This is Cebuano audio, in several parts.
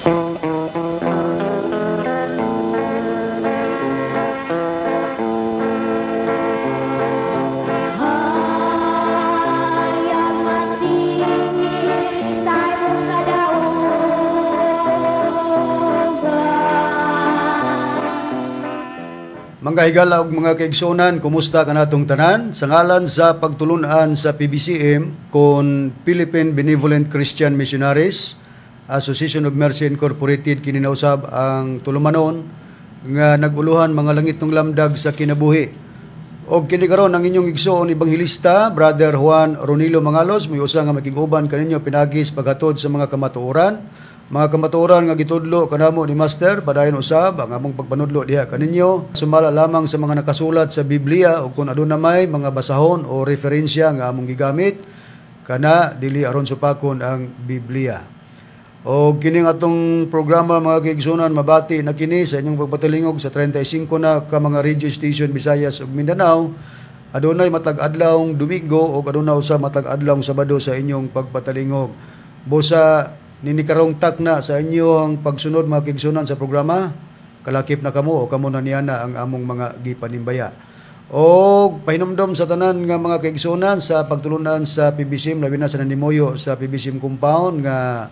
Mga higala og mga kaigsuonan, kumusta kanatong tanan? Sa ngalan sa pagtulunan sa PBCM kon Philippine Benevolent Christian Missionaries Association of Mercy Incorporated, kini nausab ang tulumanon nga naguluhan mga langit ng lamdag sa kinabuhi. Og kini karon ang inyong igsoon ebanghelista, Brother Juan Ronilo Mangalos, may usa nga makig-uban kaninyo pinaagi sa paghatod sa mga kamatuoran. Mga kamatuoran nga gitudlo kanamo ni Master, padayon usab ang among pagpanudlo diha kaninyo. Sumala lamang sa mga nakasulat sa Biblia o kung aduna may mga basahon o referensya nga among gigamit, kana dili aron supakon ang Biblia. O kining atong programa, mga kaigsuonan, mabati na kini sa inyong pagpatalingog sa 35 na ka mga radio station Visayas ug Mindanao. Adunay matag adlawng Domingo o aduna usa matag adlawng Sabado sa inyong pagpatalingog. Busa nini karong takna sa inyong pagsunod, mga kaigsuonan, sa programa, kalakip na kamo o kamo na niyana ang among mga gipanimbaya. O pahinumdom sa tanan nga mga kaigsuonan sa pagtulunan sa PBCM, labi na sa nanimuyo sa PBCM compound, nga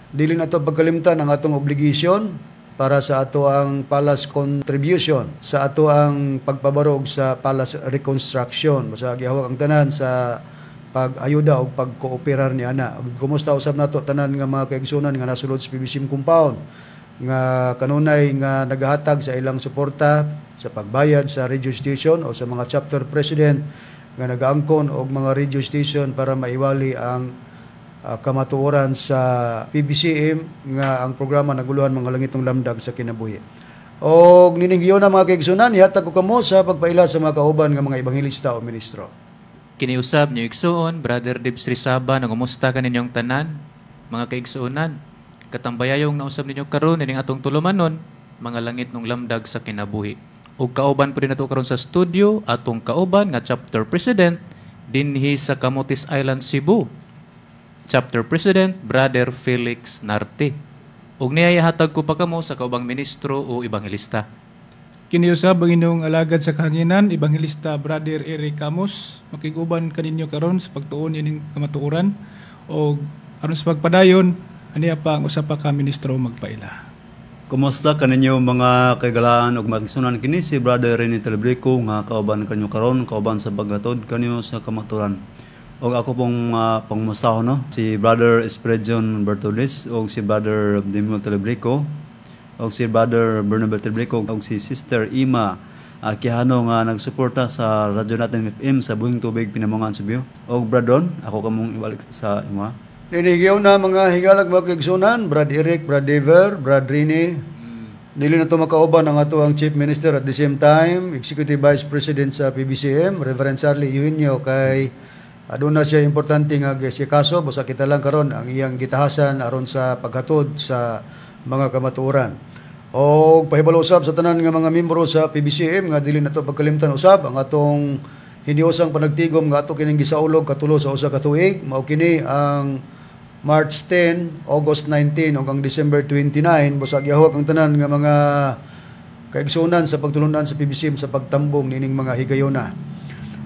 dili na to pagkalimtan ang atong obligasyon para sa ato ang palace contribution, sa ato ang pagpabarog sa palace reconstruction. Basta gihawak ang tanan sa pag-ayuda o pagkooperar ni ana. Kumusta usab nato tanan nga mga kaigsuonan nga nasulod sa PBCM compound nga kanunay nga nagahatag sa ilang suporta sa pagbayad sa radio station o sa mga chapter president nga nagaangkon og mga radio station para maiwali ang kamatuoran sa PBCM nga ang programa naguluhan mga langitong lamdag sa kinabuhi. Og nininggiyon na, mga kaigsuonan, ihatag ko kamo sa pagpaila sa mga kauban nga mga ebanghelista o ministro. Kiniusab niyo igsuon, Brother Dibs Rizaba, nangumusta kaninyong tanan, mga kaigsuonan. Katambayayong nausab ninyo karon ining atong tulumanon, mga langit ng lamdag sa kinabuhi. Ug kauban po rin nato karon sa studio, atong kauban nga chapter president dinhi sa Camotes Island, Cebu. Chapter President Brother Felix Narte. Ug niya hatag ko pa kamo sa kaubang ministro o ebanghelista. Kiniusab ang inyong alagad sa kahanginan, Ebanghelista Brother Eric Camus, makig-uban kaninyo karon sa pagtuon ining kamatuoran o aron sa pagpadayon, aniya pa ang usa pa ka ministro magpaila. Kumusta kaninyo, mga kaigalaan ug magsunan? Kini si Brother Rene Telebrico nga kauban kanyo karon, kauban sa paghatod kanyo sa kamatuoran. Og ako pong pangmustahon, no, si Brother Esperidion Bertoles ug si Brother Demuel Telebrico og si Brother Bernabel Telebrico ug si Sister Ima Quijano nga nagsuporta sa radyo natin FM sa Buhing Tubig, Pinamungan, Cebu. Og Brad Don, ako kamong ibalik sa imo. Ninigyaw na, mga higalag, mga kaigsuonan, Brad Eric, Brad Dever, Brad Rini. Dili na to makauban ang ato ang Chief Minister, at the same time, Executive Vice President sa PBCM, Reverend Charlie Eugenio, kay aduna siya importante nga si kaso, basta kita lang karon ang iyang gitahasan aron sa paghatod sa mga kamatuoran. O pahibalo usab sa tanan nga mga membro sa PBCM nga dili na to pagkalimtan usab ang atong hiniusang panagtigom nga ato kining gisaulog katulo sa usa ka tuig. Mao kini ang March 10, August 19 ug ang December 29. Busa gihawak ang tanan nga mga kaigsuonan sa pagtulunan sa PBCM sa pagtambong nining mga higayona.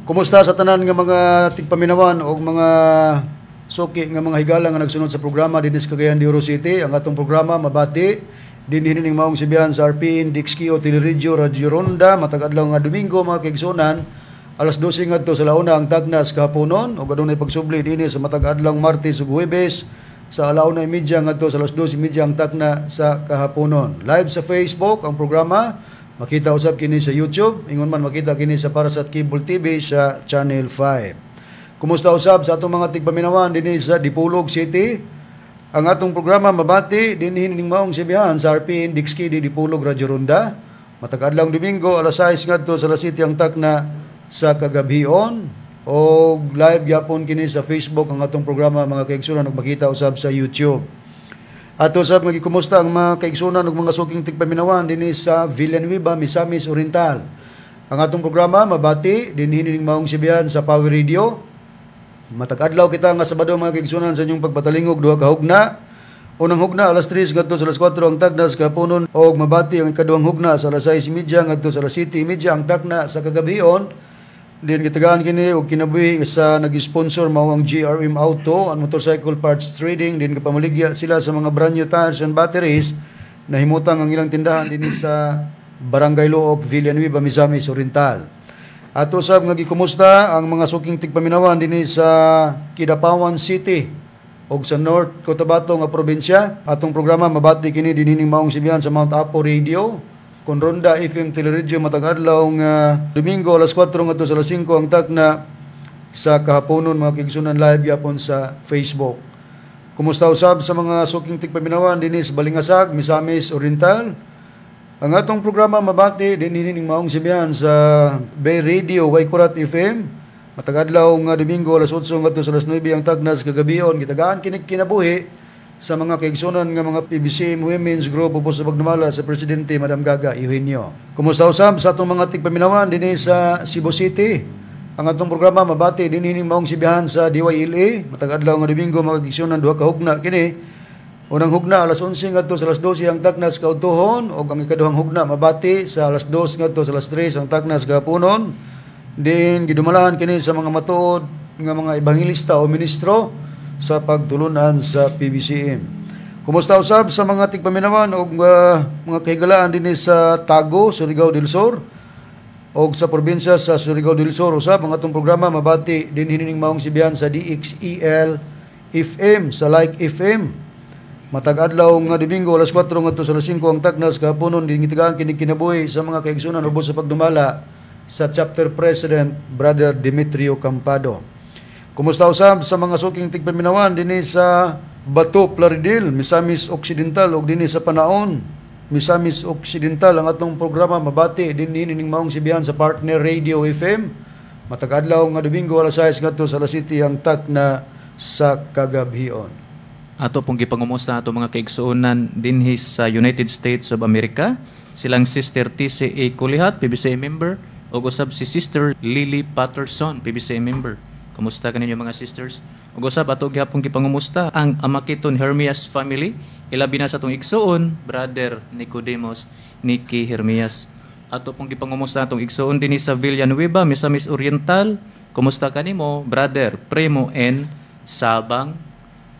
Kumusta sa tanan nga mga tigpaminawan og mga suki nga mga higala nga nagsunod sa programa dinhi sa Cagayan de Oro City? Ang atong programa mabati dinhi ning maong sibihan sa RPN Dixkio Teleradyo, Radyo Ronda, matag adlaw nga Domingo, mga kaigsuonan, alas 12 ngadto sa launa ang tagnas kahaponon, ug adunay pagsubli dinhi sa matag adlaw Martes ug Huwebes sa 1:30 ngadto sa alas 2:30 ang takna sa kahaponon. Live sa Facebook ang programa, makita usab kini sa YouTube, ingon man makita kini sa Parasat Cable TV sa Channel 5. Kumusta usab sa atong mga tigpaminawan dinhi sa Dipolog City? Ang atong programa mabati dinhi ning maong sibihan sa RPN Dixki di Dipolog, Radyo Ronda. Matag adlaw Domingo, alas 6 ngadto sa alas 7 ang takna sa kagabhion, o live gyapon kini sa Facebook ang atong programa, mga kaigsunan, ug makita usab sa YouTube. Ato usab nga gikumusta ang mga kaigsunan ug mga suking tigpaminawan dinhi sa Villanueva, Misamis Oriental. Ang atong programa mabati dinhi ning maong sibihan sa Power Radio. Matag adlaw kita nga Sabado, mga kaigsunan, sa inyong pagpatalingog 2 ka hugna. Unang hugna alas 3 ngadto sa alas 4 ang tagna sa kahaponon og mabati ang ikaduhang hugna sa alas 6:30 ngadto sa alas 7:30 ang tagna sa kagabhion. Din gitagaan kini og kinabuhi sa nag-sponsor, mao ang GRM Auto and Motorcycle Parts Trading. Din kapamaligya sila sa mga brand new tires and batteries. Nahimutang ang ilang tindahan dinhi sa Barangay Looc, Villanueva, Misamis Oriental. Ato sab nga gikumusta ang mga suking tigpaminawan dinhi sa Kidapawan City og sa North Cotabato nga probinsya. Atong programa mabati kini dinhining maong sibihan sa Mount Apo Radio kon Ronda FM Teleradyo matag adlaw nga Domingo alas 4 ngadto sa alas 5 ang takna sa kahaponon, mga kaigsunan, live gyapon sa Facebook. Kumusta usab sa mga suking tigpaminawan dinhi sa Balingasag, Misamis Oriental. Ang atong programa mabati dinhi ning maong sibihan sa Bay Radio Waikurat FM. Matag adlaw nga Domingo alas 8 ngadto sa alas 9 ang tagna sa kagabion. Gitagaan kini kinabuhi sa mga kaigsunan nga mga PBCM Women's Group ubos sa pagdumala sa Presidente Madam Gaga Eugenio. Kumusta usab sa atong mga tigpaminawan dinhi sa Cebu City. Ang atong programa mabati dinhi ning maong sibihan sa DYLA matag adlaw nga Domingo, mga kaigsunan, duha ka hugna kini. Unang hugna alas 11 ngadto sa alas 12 ang tagna sa kaudtohon ug ang ikaduhang hugna mabati sa alas 2 ngadto sa alas 3 ang tagna sa kahaponon. Din gidumalahan kini sa mga matuod nga mga ebanghelista o ministro sa pagtulunan sa PBCM. Kumusta usab sa mga tigpaminawan og mga kahigalaan dinhi sa Tago, Surigao del Sur og sa probinsya sa Surigao del Sur. Usab ang atong programa mabati dinhi ning maong sibihan sa DXEL FM sa Like FM. Matag adlaw nga Domingo alas 4 ngadto sa alas 5 ang tagna sa kahaponon. Din gitagaan kini kinabuhi sa mga kaigsunan ubos sa pagdumala sa Chapter President Brother Demetrio Campado. Kumusta usab sa mga suking tigpaminawan dinhi sa Bato, Plaridel, Misamis Occidental ug dinhi sa Panaon, Misamis Occidental. Ang atong programa mabati dinhi ning maong sibihan sa Partner Radio FM. Matag adlaw nga Domingo alas 6 ngadto sa alas 7 ang takna sa kagabhion. Ato pong gipangumusta ato mga kaigsuonan dinhi sa United States of America. Silang Sister TCA Kulihat, PBCA member, ug usab si Sister Lily Patterson, PBCA member. Kumusta kaninyo, mga sisters? Ug usab ato gihapon gipangumusta ang Amakiton Hermias family, ilabi na sa atong igsuon, Brother Nicodemus Nicky Hermias. Ato pong gipangumusta atong igsuon dinhi sa Villanueva, Misamis Oriental. Kumusta kanimo, Brother Primo N. Sabang?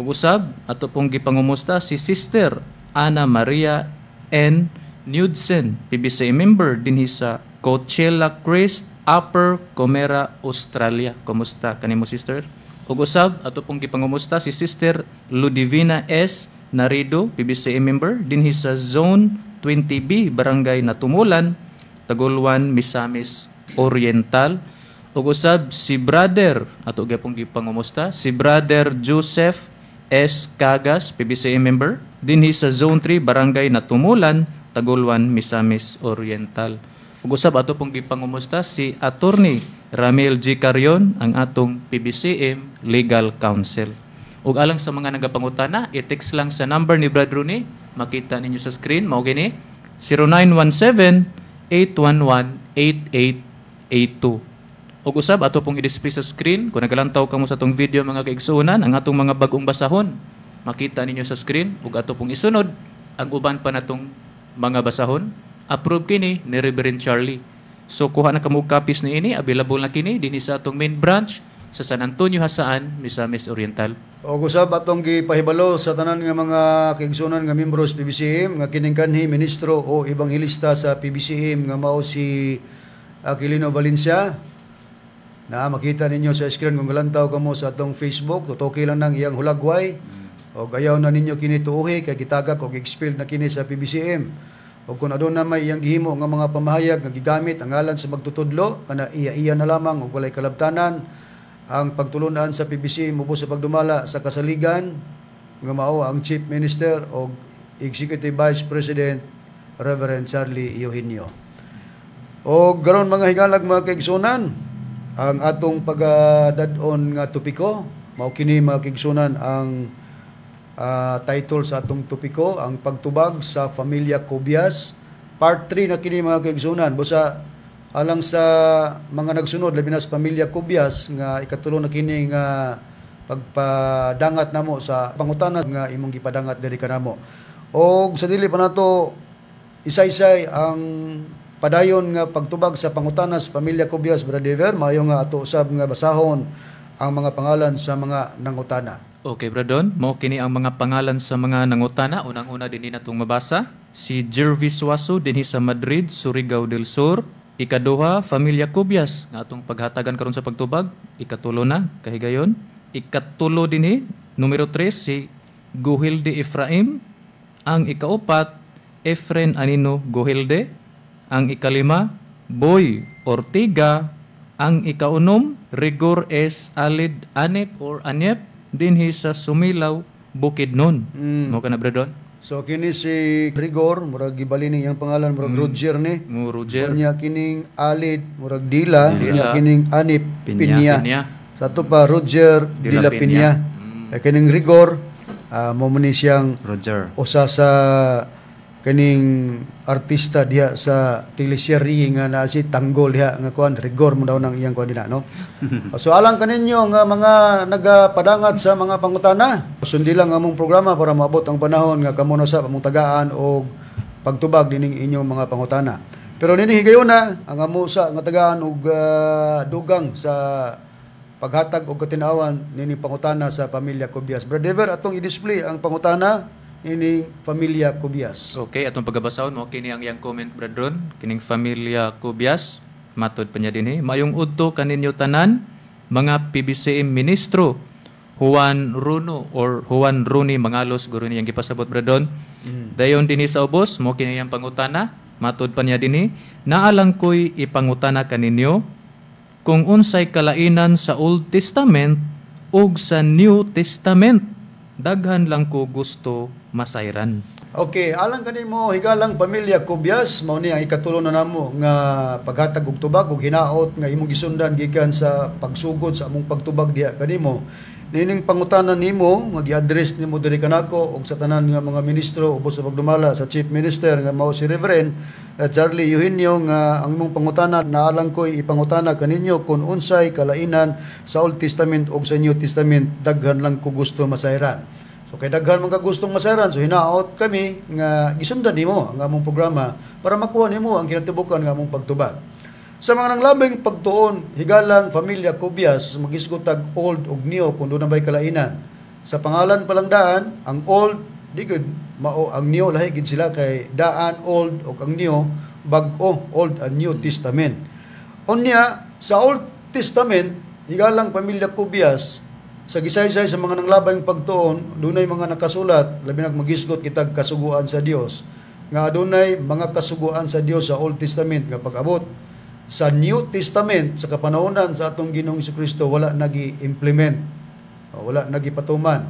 Ug usab ato pong gipangumusta si Sister Ana Maria N. Knudsen, PBCA member dinhi sa Coachella Crest, Upper Coomera, Australia. Kumusta kanimo, sister? Ug usab ato pong gipangumusta si Sister Ludivina S. Narido, PBCA member dinhi sa Zone 20B, Barangay Natumulan, Tagolwan, Misamis Oriental. Ug usab si Brother, ato gyapong gipangumusta si Brother Joseph S. Cagas, PBCA member dinhi sa Zone 3, Barangay Natumulan, Tagolwan, Misamis Oriental. Ug usab ato pong gipangumusta si Attorney Ramil G. Carion, ang atong PBCM Legal Counsel. Ug alang sa mga nagapangutana, i-text lang sa number ni Brad Rooney, makita ninyo sa screen, mao gini 0917-811-8882. Ug usab ato pong i-display sa screen kung nagalantaw kamo sa atong video, mga kaigsuonan, ang atong mga bag-ong basahon. Makita ninyo sa screen ug ato pong isunod ang uban pa natong mga basahon. Approve kini ni Reverend Charlie. So kuha na kamo copies ni ini, available na kini dinhi sa atong main branch sa San Antonio, Jasaan, Misamis Oriental. Og usab atong gipahibalo sa tanan nga mga kaigsunan nga membros PBCM nga kining kanhi ministro o ebanghelista sa PBCM nga mao si Aquilino Valencia na makita ninyo sa screen kung galantaw kamo sa atong Facebook. Tutoki lang nang iyang hulagway og ayaw na ninyo kini tuuhi kay gitagak og expelled na kini sa PBCM. Og kung aduna may iyang gihimo nga mga pamahayag nga gigamit ang ngalan sa magtutudlo, kana iya-iya na lamang og walay kalabtanan ang pagtulunan sa PBCM ubos sa pagdumala sa kasaligan nga mao ang Chief Minister o Executive Vice President Reverend Charlie Eugenio. O garon, mga higalag, mga kaigsunan, ang atong pagadad-on nga topiko mao kini, mga kaigsunan, ang title sa atong topiko, ang pagtubag sa pamilya Cobias. Part 3 na kini, mga kaigsunan. Busa alang sa mga nagsunod, labi na sa pamilya Cobias nga ikatulo na kini nga pagpadangat namo sa pangutana nga imong gipadangat diri kanamo. Og sa dili pa nato isaysay ang padayon nga pagtubag sa pangutana sa pamilya Cubias, Brother Dever, maayo nga ato usab nga basahon ang mga pangalan sa mga nangutana. Okay, Bradon, mao kini ang mga pangalan sa mga nangutana. Unang-una dinhi natong mabasa si Jervis Suazo dinhi sa Madrid, Surigao del Sur. Ikaduha, Familia Cubias nga atong paghatagan karon sa pagtubag. Ikatulo na kahigayon. Ikatulo dinhi, numero 3, si Guhilde Efraim. Ang ikaupat, Efren Anino Guhilde. Ang ikalima, Boy Ortiga. Ang ikaunom, Rigor S. Alid Anep or Anep dinhi sa Sumilaw, Bukidnon. Mao kana, Bradon? So kini si Rigor, murag gibalini iyang pangalan, murag Roger ni. Mo Roger. Unya kining Alid, murag Dila, Dila. Unya kining Anip, Pinya. Pinya. Pinya. Sa ato pa Roger Dila Dila Pinya. Pinya. Eh, kining Rigor, mo man ni siyang Roger. Usa sa kaning artista diha sa teleserye nga naa si Tanggol diha nga kuan, Rigor mo daw nang iyang kuan dinha, no. So alang kaninyo nga mga nagapadangat sa mga pangutana, sundi lang among programa para maabot ang panahon nga kamo na sa among tagaan og pagtubag dining inyong mga pangutana. Pero nini higayuna ang amo sa nga tagaan og dugang sa paghatag og katinawan nining pangutana sa pamilya Cubias. Brother Dever, atong i-display ang pangutana nining pamilya Cubias. Okay, atong pagabasahon mo kini ang iyang comment, Bradron, kining Familia Cubias, matod pa niya dinhi. Mayong udto kaninyo tanan mga PBCM ministro Juan Runo or Juan Runi Mangalos guro niyang gipasabot, Bradon. Dayon dinhi sa ubos mo kini iyang pangutana, matod pa niya dinhi, naa lang ko'y ipangutana kaninyo kung unsay kalainan sa Old Testament ug sa New Testament. Daghan lang ko gusto masayran. Okay, alang kanimo higalang pamilya Cubias, mao ni ang ikatulo na namo nga paghatag og tubag ug hinaot nga imong gisundan gikan sa pagsugod sa among pagtubag diha kanimo. Nining pangutana nimo nga gi-address nimo diri kanako ug sa tanan nga mga ministro ubos sa pagdumala sa Chief Minister nga mao si Reverend Charlie Eugenio, nga ang imong pangutana, naalang ko'y ipangutana kaninyo kung unsay kalainan sa Old Testament ug sa New Testament, daghan lang ko gusto masayran. So kay daghan man ka gustong masayran, so hinaot kami nga gisundan nimo ang among programa para makuha nimo ang kinatibukan nga among pagtubag. Sa mga nanglabing pagtuon, higalang pamilya Cubias, magisgot tag Old ug New kung doon na ba'y kalainan. Sa pangalan palang daan, ang Old, di gud mao ang New, lahi gid sila kay daan Old ug ang New, bag-o, Old and New Testament. Unya, sa Old Testament, higalang pamilya Cubias, sa gisaysay sa mga nanglabay pagtuon, dunay mga nakasulat, labi nag magisgot kitag kasuguan sa Dios, nga adunay mga kasuguan sa Dios sa Old Testament nga pag-abot sa New Testament sa kapanahonan sa atong Ginoong Kristo wala nagi-implement, wala nagipatuman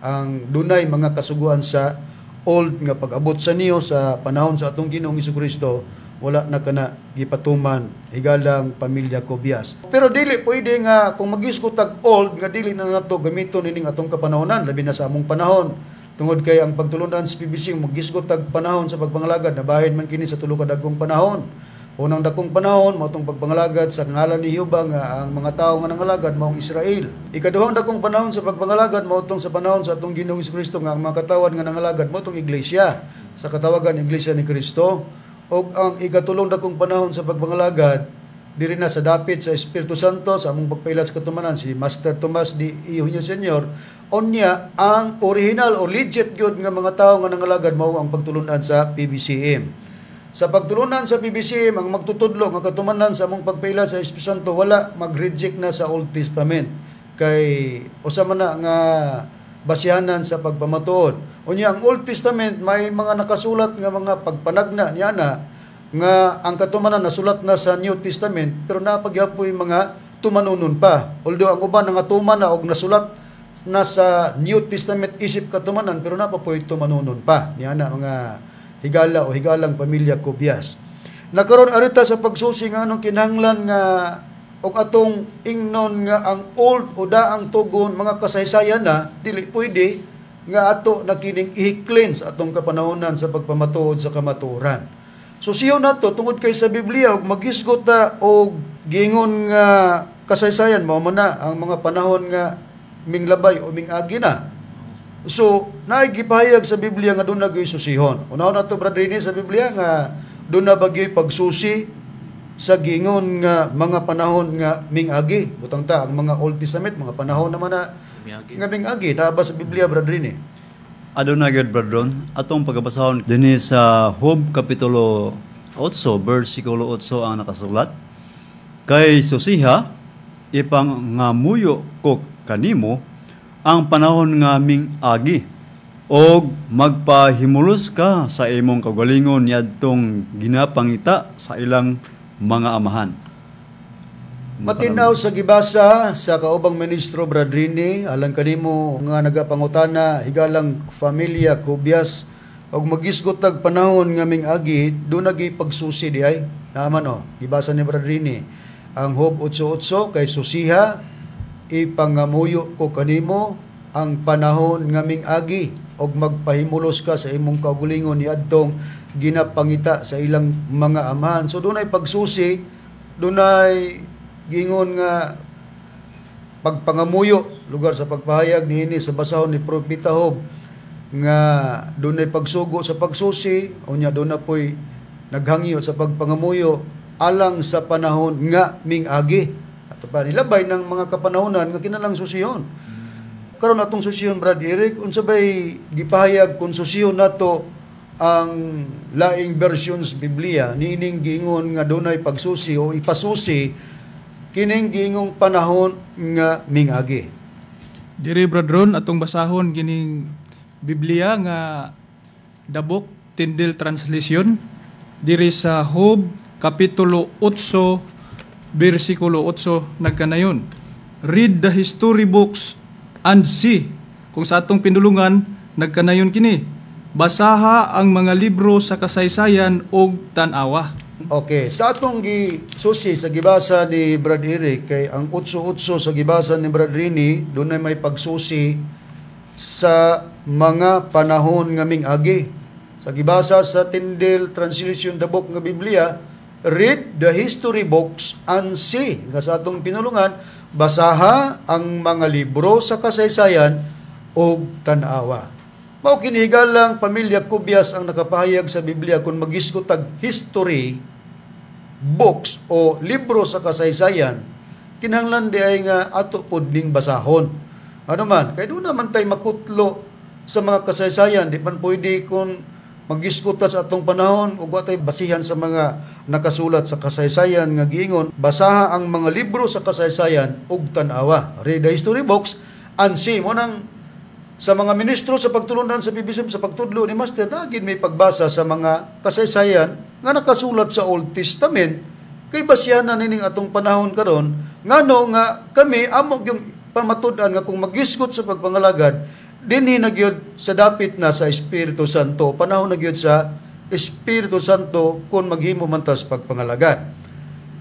ang dunay mga kasuguan sa Old nga pag-abot sa New sa panahon sa atong Ginoong Kristo wala na kana gipatuman, higalang pamilya Cubias. Pero dili pwede nga kung magisgot tag Old nga dili na nato gamiton ining atong kapanahonan, labi na sa among panahon. Tungod kay ang pagtulunan sa PBC magisgot tag panahon sa pagpangalagad, nabahin man kini sa tulo ka dagkong panahon. Unang dakong panahon mao tong pagpangalagad sa ngalan ni Jehova nga ang mga tawo nga nangalagad maong Israel. Ikaduhang dakong panahon sa pagpangalagad mao tong sa panahon sa atong Ginoong Kristo nga ang mga katawan nga nangalagad mao tong iglesia sa katawagan Iglesia ni Kristo. Og ang ikatulong dakong panahon sa pagpangalagad diri na sa dapit sa Espiritu Santo sa among pagpailat sa katumanan si Master Tomas di Eugenio Senior. Unya ang original o legit gyud nga mga tawo nga nangalagad mao ang pagtulunan sa PBCM. Sa pagtulunan sa PBCM, ang magtutudlo nga katumanan sa among pagpaila sa Espiritu Santo wala mag-reject na sa Old Testament kay usa man na nga basihanan sa pagpamatuod. Unya ang Old Testament may mga nakasulat nga mga pagpanagna niya na nga ang katumanan nasulat na sa New Testament pero napagyapoy mga tumanunon pa. Although ang uban nga tuman na og nasulat na sa New Testament isip katumanan pero napapoy tumanunon pa niya na mga higala o higalang pamilya Cubias. Nakaron arita sa pagsusi nga anong kinahanglan nga og atong ingnon nga ang old o daang tugon mga kasaysayan na dili pwede nga ato na kining i-cleanse atong kapanahonan sa pagpamatuod sa kamatuoran. So siyo nato tungod kay sa Biblia og magisgot ta og giingon nga kasaysayan mao man na ang mga panahon nga minglabay o mingagi na. So, naay gipahayag sa Biblia nga doon na gyoy susihon. Unahon nato, Brad Rini, sa Biblia nga doon na ba gyoy pagsusi sa giingon nga mga panahon nga mingagi. Butang ta ang mga Old Testament, mga panahon naman na Miagi. nga mingagi. Naa ba sa Biblia, Brad Rini? Aduna gyud, Brad Ron, atong pagabasahon dinhi sa Job kapitulo 8 bersikulo 8 ang nakasulat. Kay susiha ipangamuyo ko kanimo ang panahon nga ming-agi og magpahimulos ka sa imong kaugalingon niadtong ginapangita sa ilang mga amahan. Matinaw sa gibasa sa kaubang ministro, Brad Rini, alang kanimo nga nagapangutana, higalang familia Kubyas, og magisgot tag panahon nga ming-agi, doon nagi pagsusi di ay. Naman o, gibasa ni Brad Rini ang Job 8:8, kay susiha ipangamuyo ko kanimo ang panahon nga ming-agi og magpahimulos ka sa imong kaugalingon niadtong ginapangita sa ilang mga amahan. So dunay pagsusi, dunay gingon nga pagpangamuyo, lugar sa pagpahayag niini sa basahon ni Propeta Job nga dunay pagsugo sa pagsusi, unya doon na po'y naghangyo sa pagpangamuyo alang sa panahon nga mingagi. Ato pa nilabay ng mga kapanahonan nga kinalang susiyon. Karon atong susiyon, Brad Eric, unsa bay gipahayag kung susiyon nato ang laing versions Biblia niining giingon nga dunay pagsusi o ipasusi kining giingong panahon nga mingagi? Diri, Brad Ron, atong basahon kining Biblia nga The Book Tyndale Translation diri sa Job kapitulo 8 bersikulo 8, nagkanayon: "Read the history books and see." Kung sa atong pinulungan, nagkanayon kini: "Basaha ang mga libro sa kasaysayan og tan-awa." Okay, sa atong gi susi sa gibasa ni Brad Eric, kay ang 8:8 sa gibasa ni Brad Rini, dunay may pagsusi sa mga panahon nga mingagi. Sa gibasa sa Tyndale Translation the Book nga Biblia, "Read the history books and see." Nga sa atong pinulungan, "Basaha ang mga libro sa kasaysayan og tan-awa." Mao kini, higalang pamilya Kubyas, ang nakapahayag sa Biblia kung magisgot tag history books o libro sa kasaysayan, kinahanglan di ay nga ato pod ning basahon. Ano man, kay doon naman tay makutlo sa mga kasaysayan, di man pwede kung magisgot ta sa atong panahon ug wa tay basihan sa mga nakasulat sa kasaysayan nga giingon, "Basaha ang mga libro sa kasaysayan ug tan-awa." Read the history books and see. Mo nang sa mga ministro sa pagtulunan sa PBCM, sa pagtudlo ni Master, nagin may pagbasa sa mga kasaysayan nga nakasulat sa Old Testament kay basyanan na nining atong panahon karon, ngano nga kami amo yung pamatud-an nga kung magisgot sa pagpangalagad dinhi na gyud sa dapit na sa Espiritu Santo, panahon na gyud sa Espiritu Santo kung maghimo man ta sa pagpangalagad.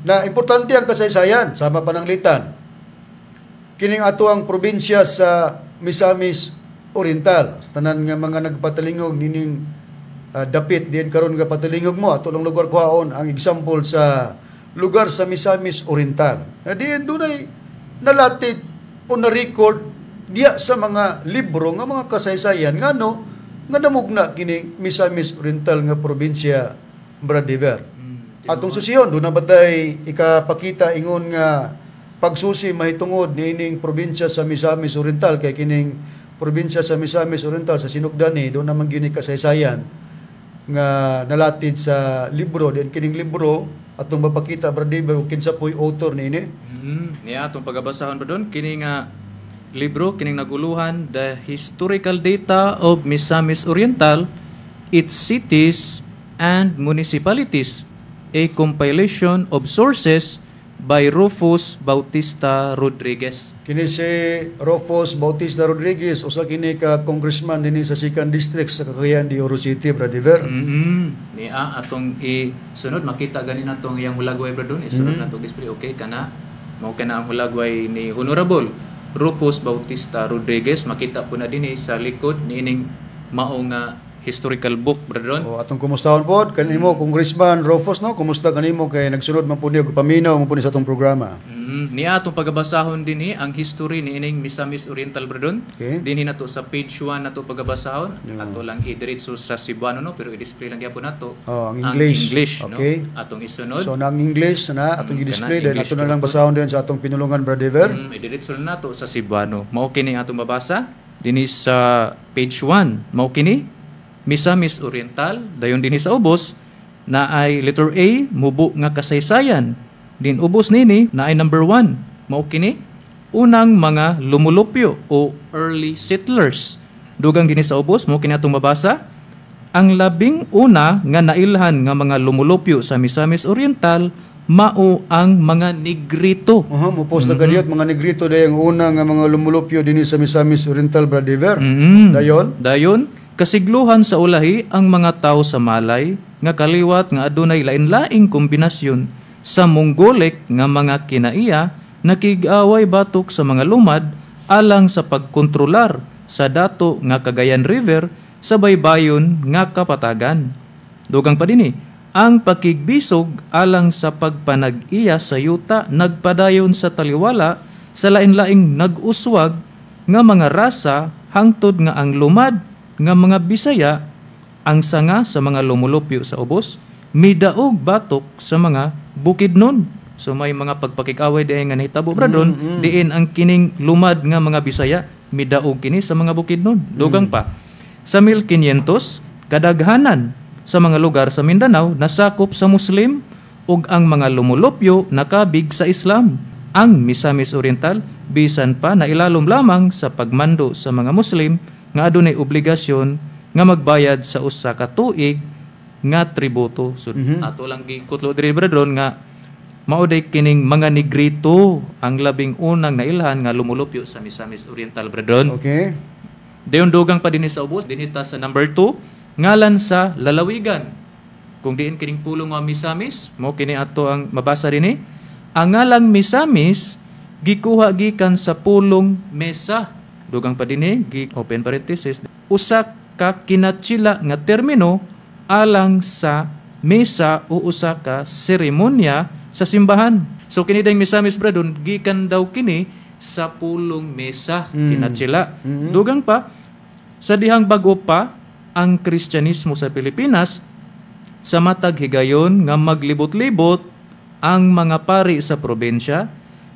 Na importante ang kasaysayan sama pananglitan kining ato ang probinsya sa Misamis Oriental. Sa tanan nga mga nagpatalingog nining dapit diyan karon nga patalingog mo, ato lang lugar kuhaon ang example sa lugar sa Misamis Oriental. Na diyan dunay nalatid o na-record diya sa mga libro nga mga kasaysayan ngano nga namugna kini Misamis Oriental nga probinsya, Brad Diver. Atong susiyon, doon na ba tay ikapakita ingon nga pagsusi mahitungod niining probinsya sa Misamis Oriental, kay kining probinsya sa Misamis Oriental sa sinugdani doon naman gini kasaysayan nga nalatid sa libro din. Kining libro atong mapakita, Brad Diver, ug kinsa po'y author niini. Niya atong pagabasahon pa doon kini nga libro, kining naguluhan "The Historical Data of Misamis Oriental, Its Cities and Municipalities, a Compilation of Sources" by Rufus Bautista Rodriguez. Kini si Rufus Bautista Rodriguez, usa kini ka congressman dinhi sa Second District sa Cagayan de Oro City, Brad Diver. Niya atong isunod, makita gani natong iyang hulagway, bro, doon isunod natong display. Okay kana, mao kana ang hulagway ni Honorable Rufus Bautista Rodriguez, makita po na dinhi sa likod niining mao nga historical book, Brother Ron. O atong kumustahon pod kanimo, Congressman Rufus, no? Kumusta kanimo kay nagsunod man pud ni og paminaw man pud ni sa atong programa? Niya atong pagabasahon dinhi ang history ni ining Misamis Oriental, Brother Ron. Okay. Dinhi nato sa page 1 nato pagabasahon. Ato lang idiretso sa Cebuano, no, pero i-display lang gyapon nato Oh, ang English. English, Okay. no? Atong isunod. So nang English na atong i-display Kana then English ato na lang basahon din sa atong pinulungan, Brother. Idiretso na nato sa Cebuano. Mao kini atong mabasa dinhi sa page 1. Mao kini Misamis Oriental, dayon dinhi sa ubos na ay letter A, mubo nga kasaysayan. Din ubos nini na ay number 1. Mao kini unang mga lumulupyo o early settlers. Dugang dinhi sa ubos, mao kini atong mabasa. Ang labing una nga nailhan nga mga lumulupyo sa Misamis Oriental mao ang mga Negrito. Aha, mo post na kadiyot mga Negrito day ang una nga mga lumulupyo dinhi sa Misamis Oriental, Brother. Dayon. Dayon, kasigluhan sa ulahi ang mga tao sa Malay nga kaliwat nga adunay lain-laing kombinasyon sa Mongolic nga mga kinaiya, nakig-away batok sa mga lumad alang sa pagkontrolar sa dato nga Cagayan River sa baybayon nga kapatagan. Dugang pa dinhi, ang pakigbisog alang sa pagpanag-iya sa yuta nagpadayon sa taliwala sa lain-laing nag-uswag nga mga rasa hangtod nga ang lumad nga mga Bisaya, ang sanga sa mga lumulupyo sa ubos, midaog batok sa mga Bukidnon. So may mga pagpakig-away diay nga nahitabo, bradon, diin ang kining lumad nga mga Bisaya midaog kini sa mga Bukidnon. Dugang pa, sa 1500, kadaghanan sa mga lugar sa Mindanao nasakop sa Muslim ug ang mga lumulupyo nakabig sa Islam. Ang Misamis Oriental bisan pa nailalom lamang sa pagmando sa mga Muslim nga adunay obligasyon nga magbayad sa usa ka tuig nga tributo. So ato lang gikutlo diri, brethren, nga mao day kining mga Negrito ang labing unang nailhan nga lumulupyo sa Misamis Oriental, brethren. Okay. Dayon dugang pa dinhi sa ubos, dinhi ta sa number 2, ngalan sa lalawigan. Kung diin kining pulong nga Misamis, mo kini ato ang mabasa dinhi. Ang ngalang Misamis gikuha gikan sa pulong mesa. Dugang pa dinhi, gi open parenthesis, usa ka kinatsila nga termino alang sa mesa o usa ka seremonya sa simbahan. So kini dayng Misamis, brethren, gikan daw kini sa pulong mesa, kinatsila. Dugang pa, sa dihang bag-o pa ang Kristyanismo sa Pilipinas, sa matag higayon nga maglibot-libot ang mga pari sa probinsya,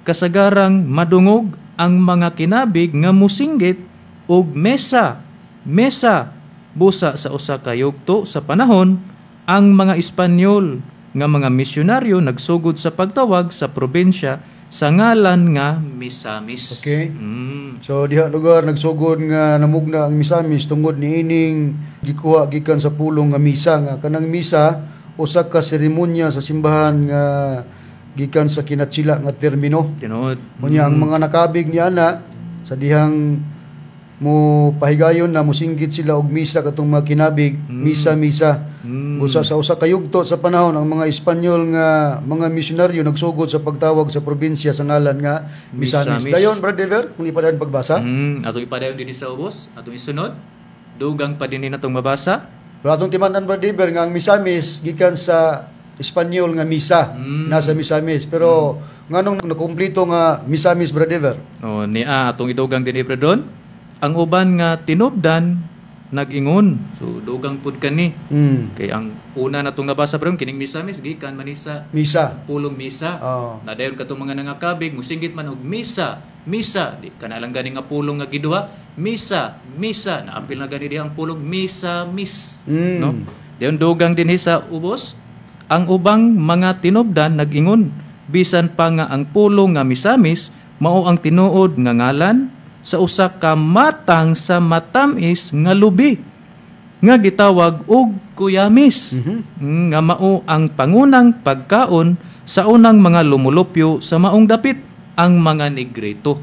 kasagarang madungog ang mga kinabig nga musinggit og "Mesa, mesa." Busa sa usa ka yugto sa panahon, ang mga Espanyol nga mga misyonaryo nagsugod sa pagtawag sa probinsya sa ngalan nga Misamis. Okay. So diha lugar nagsugod nga namugna ang Misamis tungod niining gikuha gikan sa pulong nga misa, nga kanang misa usa ka seremonya sa simbahan nga gikan sa kinatsila nga termino. Tinuod. Unya ang mga nakabig niya na sa dihang mo pahigayon na musinggit sila og misa katong mga kinabig, "Misa, misa." Busa sa usa ka yugto sa panahon, ang mga Espanyol nga mga misyonaryo nagsugod sa pagtawag sa probinsya sa ngalan nga Misamis. Misamis. Dayon, Brother, kung ipadayon pagbasa. Atong ipadayon dinhi sa ubos, atong isunod. Dugang pa dinhi natong mabasa. Pero atong timan-an, Brother, nga ang Misamis gikan sa Espanyol nga misa, nasa Misamis. Pero nganong nakumpleto nga Misamis, Brother? O niya atong idugang dinhi, Brethren. Ang uban nga tinubdan nag-ingon. So dugang pud kani. Kay ang una natong nabasa, brethren, kining Misamis gikan man ni sa Misa. Pulong misa. Oo. Na dayon katong mga nangakabig musinggit man og "Misa, misa." Di kana lang gani nga pulong nga giduha, "Misa, misa." Naapil na gani diha ang pulong misa mis. No? Dayon dugang dinhi sa ubos, ang ubang mga tinubdan nag-ingon bisan pa nga ang pulong nga Misamis mao ang tinuod nga ngalan sa usa ka matang sa matamis nga lubi nga gitawag og kuyamis, nga mao ang pangunang pagkaon sa unang mga lumulupyo sa maong dapit, ang mga Negrito.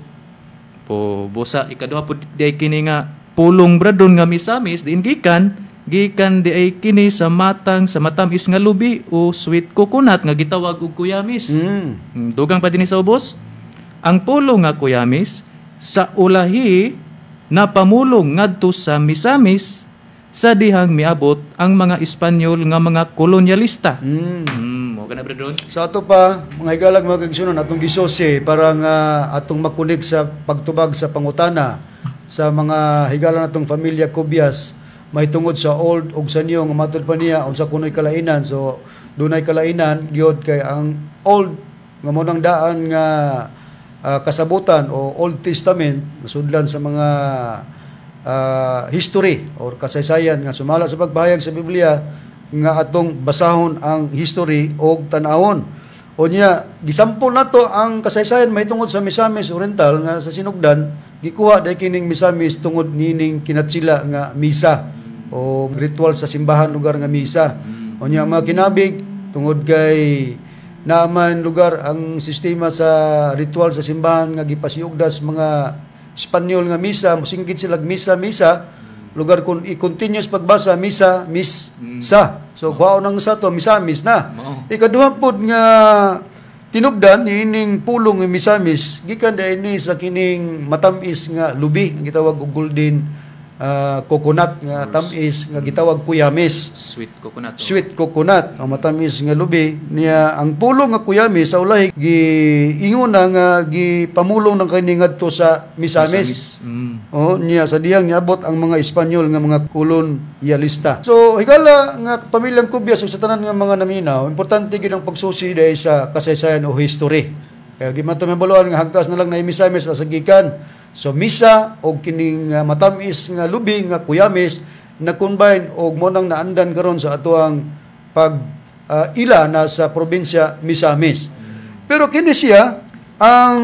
Po busa ikaduha pud diay kini nga pulong, brethren, nga Misamis diin gikan, gikan diay kini sa matang sa matamis nga lubi o sweet coconut nga gitawag og kuyamis. Dugang pa dinhi sa ubos, ang pulong nga kuyamis sa ulahi na pamulong ngadto sa Misamis. Sa dihang miabot ang mga Espanyol nga mga kolonyalista. Mo kana, Brother Ron? Sa ato pa, mga higalag, mga kaigsunan, atong gisusi para nga atong makunik sa pagtubag sa pangutana sa mga higala natong pamilya Cubias mahitungod sa old ug sa new nga matud pa niya unsa kunoy kalainan. So dunay kalainan gyud kay ang old nga mo nang daan nga kasabutan o Old Testament masudlan sa mga history or kasaysayan nga sumala sa pagpahayag sa Biblia nga atong basahon ang history og tan-awon. O niya, gisampol nato ang kasaysayan mahitungod sa Misamis Oriental nga sa sinugdan gikuha dahil kining Misamis tungod nining kinatsila nga misa o ritual sa simbahan lugar nga misa. O niya, mga kinabig, tungod kay naaman lugar ang sistema sa ritual sa simbahan nga gipasiugdas mga Espanyol nga misa, musinggit sila misa misa lugar kung i-continuous pagbasa misa mis sa, so kuhaon nang sa to Misamis na. Mao. Ikaduha pod nga tinubdan niining pulong nga Misamis gikan dahil ni sa kining matamis nga lubi nga gitawag og golden coconut nga tamis nga gitawag kuyamis. Sweet coconut. Oh. Sweet coconut ang matamis nga lubi niya. Ang pulong nga kuyamis sa ulahi giingon na nga gipamulong ng kini ngadto sa Misamis. Oh, niya sa diyang niabot ang mga Espanyol nga mga kolonyalista. So higala nga pamilyang Cubias ug sa tanan nga mga naminaw, importante gyud ang pagsusi dahil sa kasaysayan o history. Kaya di man to mabaluan nga hagkas na lang na Misamis asa gikan. So misa og kining matamis nga lubi nga kuyamis na combine og mo nang naandan karon sa atoang pag ila na sa probinsya Misamis. Pero kini siya ang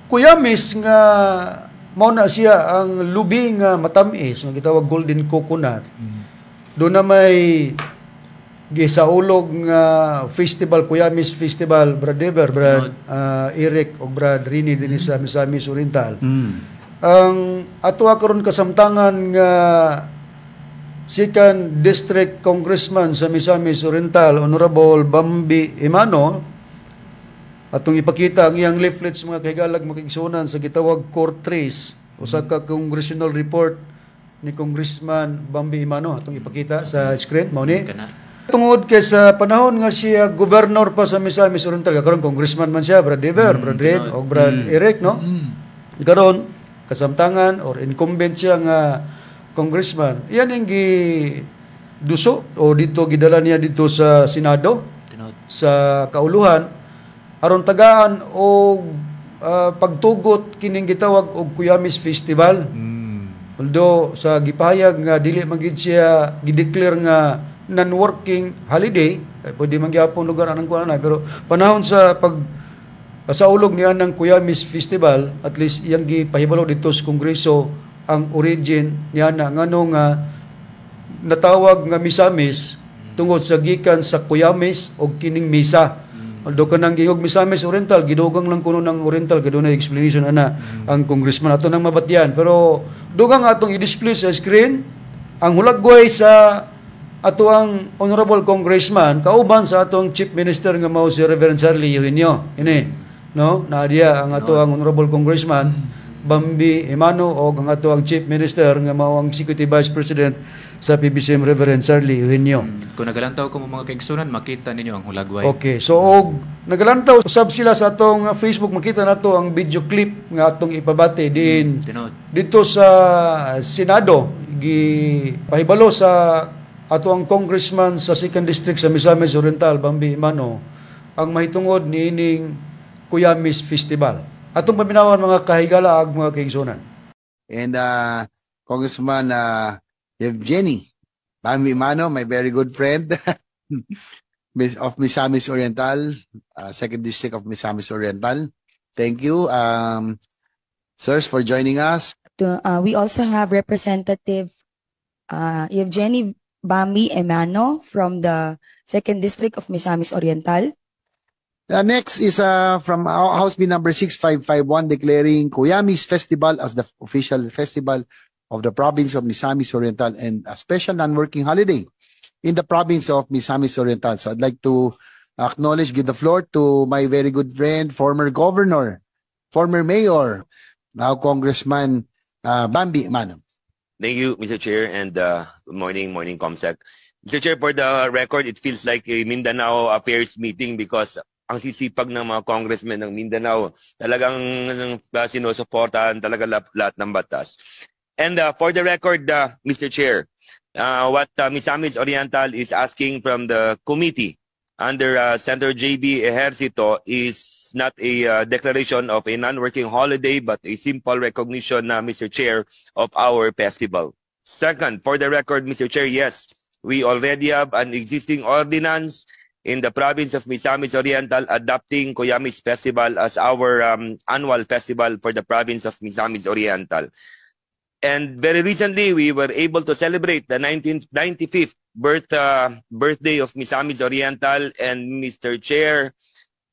kuyamis nga mao na siya ang lubi nga matamis nga gitawag golden coconut. Doon na may gisaulog nga festival, Kuyamis Festival, Brad Dever, Brad Eric o Brad Rini dinhi sa Misamis Oriental. Ang ato karon kasamtangan nga second district congressman sa Misamis Oriental, Honorable Bambi Emano, atong ipakita ang iyang leaflets, mga kahigalag, makigsunan, sa gitawag Court Trace, usa ka congressional report ni Congressman Bambi Emano, atong ipakita sa screen mao ni. Kana. Tungod kay sa panahon nga siya governor pa sa Misamis Oriental, karon congressman man siya, Brad Dever, Brad Red, o Brad Eric, no? Karon kasamtangan or incumbent siya nga congressman. Iyan ang gi duso o dito gidala niya dito sa Senado sa kauluhan aron tagaan og pagtugot kining gitawag og Kuyamis Festival. Although sa gipahayag nga dili man gid siya gideclare nga non-working holiday, eh, pwede man gyapon lugar anang kuan na, pero panahon sa pag sa ulog niya ng Kuyamis Festival, at least iyang gipahibalo dito sa Kongreso ang origin niya na ngano nga natawag nga Misamis tungod sa gikan sa Kuyamis og kining misa. Although kanang giingog Misamis Oriental, gidugang lang kuno ng Oriental kay dunay explanation ana ang congressman ato nang mabatyan. Pero dugang atong i-display sa screen ang hulagway sa ato ang honorable congressman kauban sa atong chief minister nga mao si Reverend Charlie Eugenio. Ini, no? Naadiya ang ato ang honorable congressman Bambi Emano o ang ato ang chief minister nga mao ang executive vice president sa PBCM, Reverend Charlie Eugenio. Kung nagalantaw ko mo, mga kaigsunan, makita ninyo ang hulagway. Okay, so og nagalantaw usab sila sa atong Facebook, makita nato ang video clip nga atong ipabati diin dito sa Senado gi pahibalo sa ato ang congressman sa second district sa Misamis Oriental, Bambi Emano, ang mahitungod niining Kuyamis Festival. Atong paminawan, mga kahigala ag mga kaigsunan. And Congressman Evgeny Bambi Emano, my very good friend of Misamis Oriental, second district of Misamis Oriental. Thank you, sirs, for joining us. We also have Representative Evgeny Bambi Emano from the second district of Misamis Oriental. Next is from House Bill number 6551, declaring Kuyamis Festival as the official festival of the province of Misamis Oriental and a special non-working holiday in the province of Misamis Oriental. So I'd like to acknowledge, give the floor to my very good friend, former governor, former mayor, now Congressman Bambi Emano. Thank you, Mr. Chair, and good morning, morning, Comsec. Mr. Chair, for the record, it feels like a Mindanao Affairs meeting because ang sisipag ng mga congressmen ng Mindanao, talagang sinusuportahan talaga lahat ng batas. And for the record, Mr. Chair, what Misamis Oriental is asking from the committee under Senator J.B. Ejercito is not a declaration of a non-working holiday, but a simple recognition, Mr. Chair, of our festival. Second, for the record, Mr. Chair, yes, we already have an existing ordinance in the province of Misamis Oriental adopting Kuyamis Festival as our annual festival for the province of Misamis Oriental. And very recently, we were able to celebrate the 1995th birthday of Misamis Oriental, and Mr. Chair,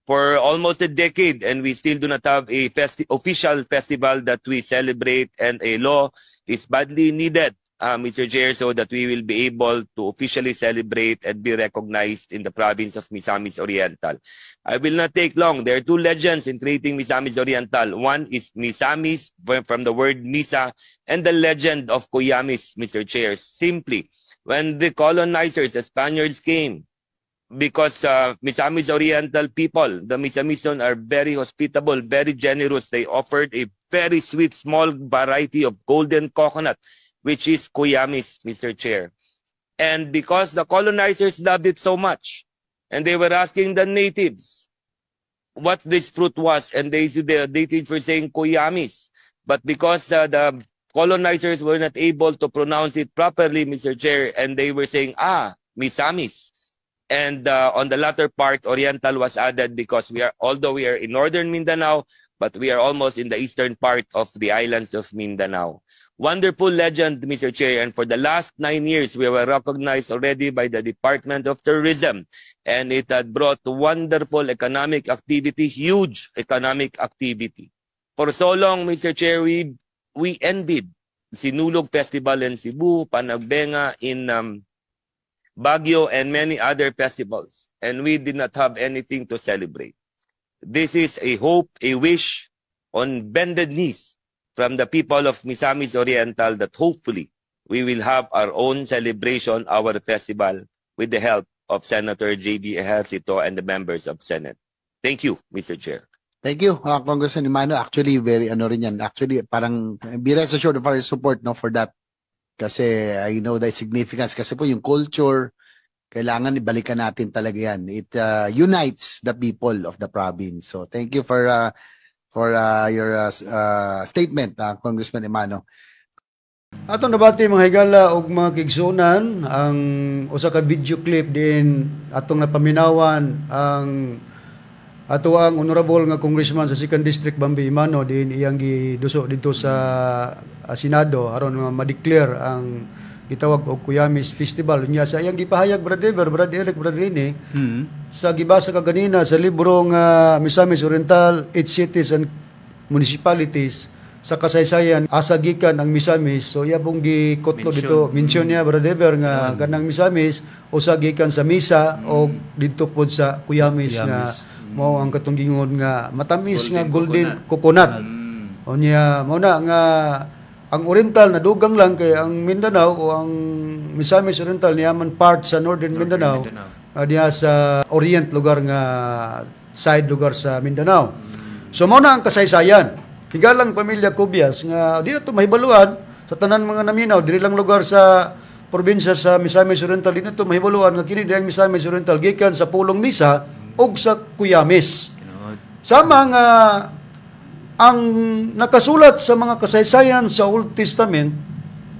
for almost a decade, and we still do not have a official festival that we celebrate, and a law is badly needed, Mr. Chair, so that we will be able to officially celebrate and be recognized in the province of Misamis Oriental. I will not take long. There are two legends in creating Misamis Oriental. One is Misamis, from the word Misa, and the legend of Kuyamis, Mr. Chair. Simply, when the colonizers, the Spaniards, came, because Misamis Oriental people, the Misamison, are very hospitable, very generous. They offered a very sweet small variety of golden coconut, which is Kuyamis, Mr. Chair. And because the colonizers loved it so much, and they were asking the natives what this fruit was, and the natives were saying Kuyamis. But because the colonizers were not able to pronounce it properly, Mr. Chair, and they were saying, "Ah, Misamis." And on the latter part, Oriental was added because we are, although we are in northern Mindanao, but we are almost in the eastern part of the islands of Mindanao. Wonderful legend, Mr. Chair. And for the last 9 years, we were recognized already by the Department of Tourism. And it had brought wonderful economic activity, huge economic activity. For so long, Mr. Chair, we envied Sinulog Festival in Cebu, Panagbenga in Baguio, and many other festivals. And we did not have anything to celebrate. This is a hope, a wish on bended knees from the people of Misamis Oriental that hopefully we will have our own celebration, our festival, with the help of Senator J.B. Ejercito and the members of Senate. Thank you, Mr. Chair. Thank you, Congressman Emano. Actually, very ano rin yan. Actually, parang be rest assured of our support, no, for that. Kasi I know the significance. Kasi po yung culture, kailangan ibalikan natin talaga yan. It unites the people of the province. So thank you for your statement, Congressman Emano. Atong nabati, mga higala og mga kaigsuonan, ang usa ka video clip din atong napaminawan ang ato ang honorable nga congressman sa 2nd District Bambi Emano din iyang giduso dito sa Senado aron nga ma-declare ang gitawag og Kuyamis Festival. Unya sa iyang gipahayag, Brad Ever, Brad Eric, Brad Rene, sa gibasa kaganina sa libro nga Misamis Oriental, Its Cities and Municipalities, sa kasaysayan asa gikan ang Misamis, so iya pong gikutlo Mention. Dito mention niya, Brad Ever, nga kanang Misamis usa gikan sa misa o didto pod sa Kuyamis, nga Kuyamis. Mao ang katong gingon nga matamis nga Golden golden coconut. Unya mao na nga ang Oriental nadugang lang kay ang Mindanao o ang Misamis Oriental niya man part sa Northern Mindanao, Mindanao. Diha sa Orient lugar nga side lugar sa Mindanao. So mao na ang kasaysayan. Higalang pamilya Cubias nga di na to mahibaluan sa tanan mga naminaw diri lang lugar sa probinsya sa Misamis Oriental, di na to mahibaluan nga kini diyang Misamis Oriental gikan sa pulong misa ug sa Kuyamis. Tinuod. Sama nga ang nakasulat sa mga kasaysayan sa Old Testament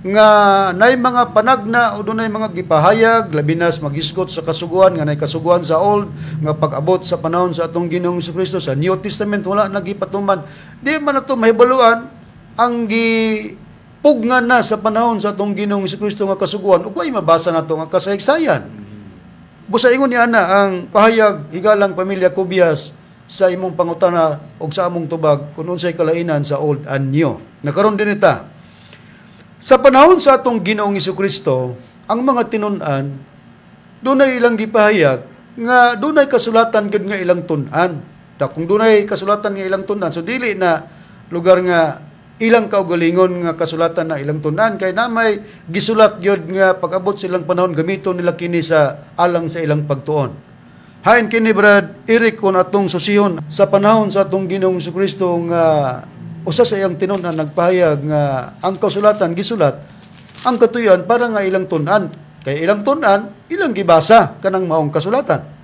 nga nay mga panagna o dunay mga gipahayag, labi na sa magisgot sa kasuguan, nga nay kasuguan sa Old nga pag-abot sa panahon sa atong Ginoong Kristo sa New Testament wala na gipatuman. Di man nato mahibaluan ang gipugnan na sa panahon sa atong Ginoong Kristo nga kasuguan ug way mabasa nato nga kasaysayan. Busa ingon ni ana ang pahayag, higalang pamilya Cubias, sa imong pangutana og sa among tubag kung unsay kalainan sa Old and New. Nakaron din ita. Sa panahon sa atong Ginoong Kristo, ang mga tinun-an dunay ilang gipahayag nga dunay kasulatan gud nga ilang tun-an. Ta kung dunay kasulatan nga ilang tun-an, so dili na lugar nga ilang kaugalingon nga kasulatan na ilang tun-an, kay na may gisulat gyud nga pag-abot silang panahon gamiton nila kini sa alang sa ilang pagtuon. Hain kini, Brad Eric, kung atong susihon sa panahon sa atong Ginoong Kristo nga usa sa iyang tinun-an nagpahayag nga ang kasulatan gisulat ang katuyan para nga ilang tun-an, kay ilang tun-an, ilang gibasa kanang maong kasulatan.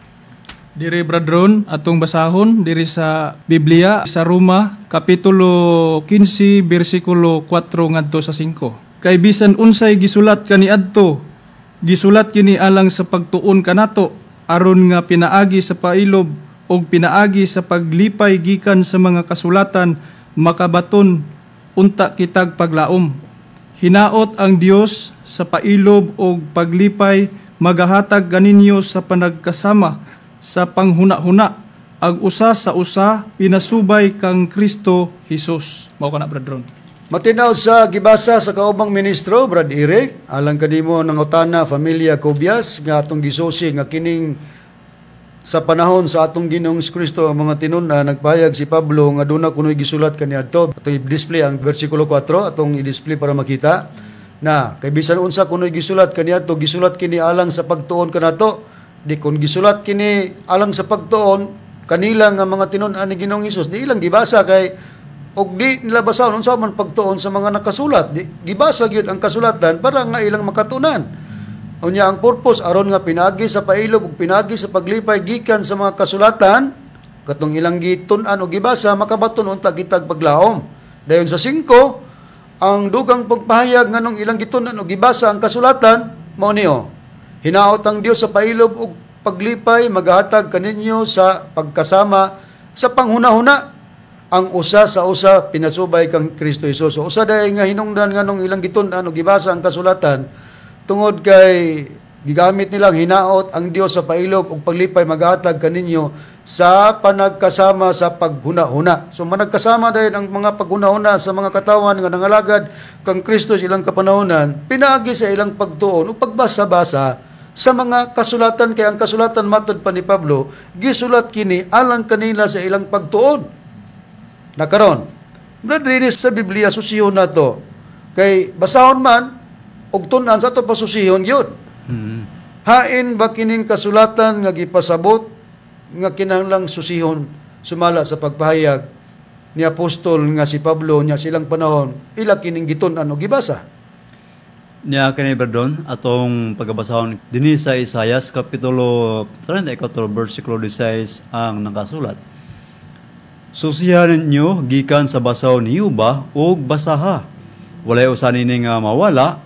Diri, Brad Ron, atong basahon diri sa Biblia sa Roma kapitulo 15 bersikulo 4 ngadto sa 5. Kay bisan unsay gisulat kaniadto, gisulat kini alang sa pagtuon kanato, aron nga pinaagi sa pailob og pinaagi sa paglipay gikan sa mga kasulatan makabaton unta kitag paglaom. Hinaot ang Dios sa pailob og paglipay magahatag kaninyo sa panagkasama sa panghuna-huna ag usa sa usa pinasubay kang Kristo Hesus. Mao kana, Brad Ron. Matinaw sa gibasa sa kaubang ministro, Brad Eric, alang kanimo nangutana familia Cobias nga atong gisusi nga kining sa panahon sa atong Ginoong Kristo ang mga tinun-an, nagpahayag si Pablo nga duna kuno'y gisulat kaniadto. Atong i-display ang versikulo 4, atong i-display para makita na kay bisan unsa kuno'y gisulat kaniadto, gisulat kini alang sa pagtuon kanato. Di kon gisulat kini alang sa pagtuon kanila nga mga tinun-an ni Ginoong Hesus, di ilang gibasa, kay og di nila basahon, unsa man pagtuon sa mga nakasulat? Di, gibasa gyud ang kasulatan para nga ilang makatunan. Unya ang purpose aron nga pinagi sa pailob ug pinagi sa paglipay gikan sa mga kasulatan katong ilang gitun-an o gibasa, makabaton unta kitag paglaom. Dayon sa 5, ang dugang pagpahayag nganong ilang gitun-an o gibasa ang kasulatan mao niyo: Hinaot ang Dios sa pailob ug paglipay magahatag kaninyo sa pagkasama sa panghunahuna ang usa sa usa pinasubay kang Kristo Jesus. So, usa dahil nga hinungdan nganong ilang gitun-an o gibasa ang kasulatan, tungod kay gigamit nilang hinaot ang Dios sa pailob ug paglipay magahatag kaninyo sa panagkasama sa paghuna-huna. So managkasama dahil ang mga paghuna-huna sa mga katawan nga nangalagad kang Kristo sa ilang kapanahonan pinaagi sa ilang pagtuon ug pagbasa-basa sa mga kasulatan, kay ang kasulatan, matod pa ni Pablo, gisulat kini alang kanila sa ilang pagtuon. Na karon, Brad Rene, sa Biblia susihon nato kay basahon man ug tun-an, sa ato pasusihon gyud. Hain ba kining kasulatan nga gipasabot nga kinahanglang susihon sumala sa pagpahayag ni apostol nga si Pablo nya silang panahon ila kining gitun-an o gibasa? Niya kani, Brad Ron, atong pagabasahon dinhi sa Isayas kapitulo 34 bersikulo 16 ang nakasulat. Susihan ninyo gikan sa basaw ni Yuba ug basaha. Walay usa nini nga mawala,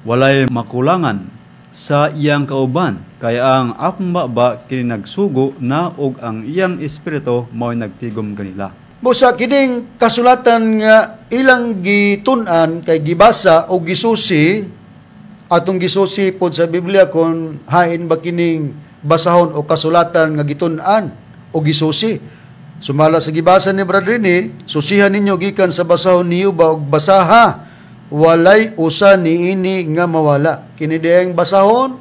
walay makulangan sa iyang kauban, kay ang akong baba kini nagsugo na ug ang iyang espiritu mao'y nagtigom kanila. Busa kining kasulatan nga ilang gitun-an kay gibasa o gisusi, atong gisusi pod sa Biblia kung hain ba kining basahon o kasulatan nga gitun-an o gisusi. Sumala sa gibasa ni Brad Rene, susihan ninyo gikan sa basahon niyo ba og basaha, walay usa niini nga mawala. Kini diyang basahon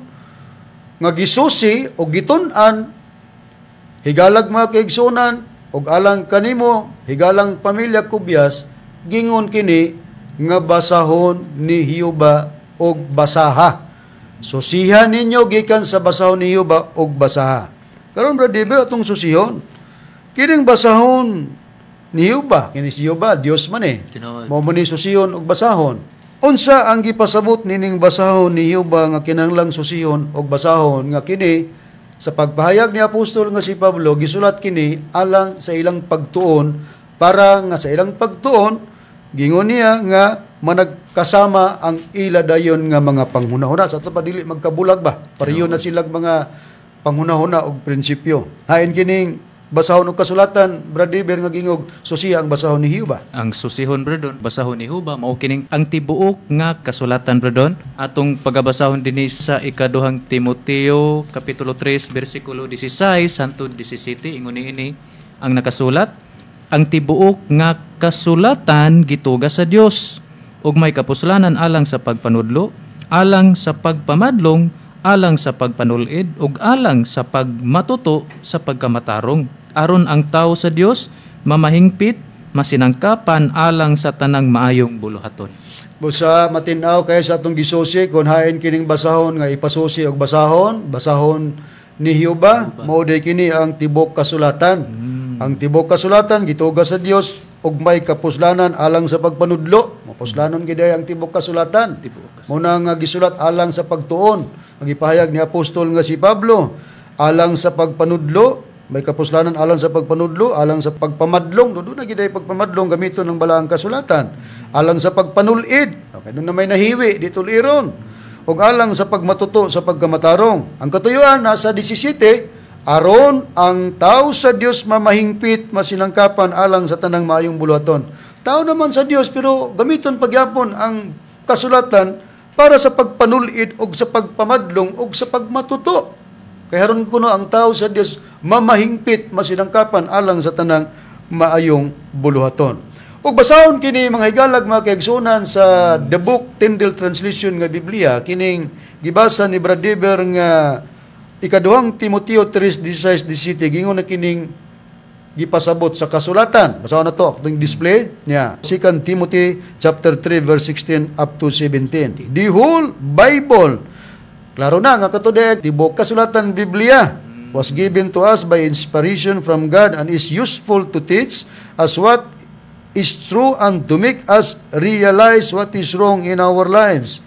nga gisusi o gitun-an, higalag mga kaigsunan og alang kanimo, higalang pamilya Kubyas, gingon kini nga basahon ni Hiuba og basaha. Susihan ninyo gikan sa basahon ni Hiuba og basaha. Karon, Brad Diber, atong susihon. Kining basahon ni Hiuba, kini si Hiuba, Dios man eh. Tinuod. Mao man ni susihon og basahon. Unsa ang gipasabot nining basahon ni Hiuba nga kinahanglang susihon og basahon, nga kini sa pagpahayag ni apostol nga si Pablo gisulat kini alang sa ilang pagtuon, para nga sa ilang pagtuon, gingon niya nga managkasama ang ila dayon nga mga panghunahuna sa ato pa, dili magkabulag ba, pareho na silag mga panghunahuna og prinsipyo? Hain kining basahon og kasulatan, Brad Diber, nga gingog susiya ang basahon ni Hiuba? Ang susihon, Brad Ron, basahon ni Huba, mao kining ang tibuok nga kasulatan, Brad Ron. Atong pagabasahon dinhi sa ikaduhang Timoteo kapitulo 3 bersikulo 16 hangtod 17, ingon niini ang nakasulat: Ang tibuok nga kasulatan gituga sa Dios ug may kapuslanan alang sa pagpanudlo, alang sa pagpamadlong, alang sa pagpanulid ug alang sa pagmatuto sa pagkamatarong, aron ang tao sa Dios mamahingpit, masinangkapan alang sa tanang maayong buluhaton. Busa matinaw kay sa atong gisusi kung hain kining basahon nga ipasusi og basahon, basahon ni Jehova, mao day kini ang tibok kasulatan. Ang tibok kasulatan gituga sa Dios ug may kapuslanan alang sa pagpanudlo. Mapuslanon gid ang tibok kasulatan. Mao na nga gisulat alang sa pagtuon. Ang ipahayag ni apostol nga si Pablo, alang sa pagpanudlo, may kapuslanan alang sa pagpanudlo, alang sa pagpamadlong, doon na gid ay pagpamadlong gamiton ng balaang kasulatan. Alang sa pagpanulid, okay, doon na may nahiwi, di tuliron. Ug alang sa pagmatuto sa pagkamatarong. Ang katuyuan nasa 17, aron ang tao sa Dios mamahingpit masinangkapan alang sa tanang maayong buluhaton. Tao naman sa Dios pero gamiton pagyapon ang kasulatan para sa pagpanulid og sa pagpamadlong og sa pagmatuto. Kay haron kuno ang tao sa Dios mamahingpit masinangkapan alang sa tanang maayong buluhaton. Ug basahon kini mga higalag mga kaigsuonan sa The Book Tyndale Translation nga Biblia kining gibasa ni Brad Dever nga ikaduhang Timoteo 3:16-17 gingon na kining gipasabot sa kasulatan. Basahon na to atong display niya. 2 Timothy chapter 3 verse 16 up to 17. The whole Bible, klaro na nga katude tibok kasulatan Biblia, was given to us by inspiration from God and is useful to teach us what is true and to make us realize what is wrong in our lives.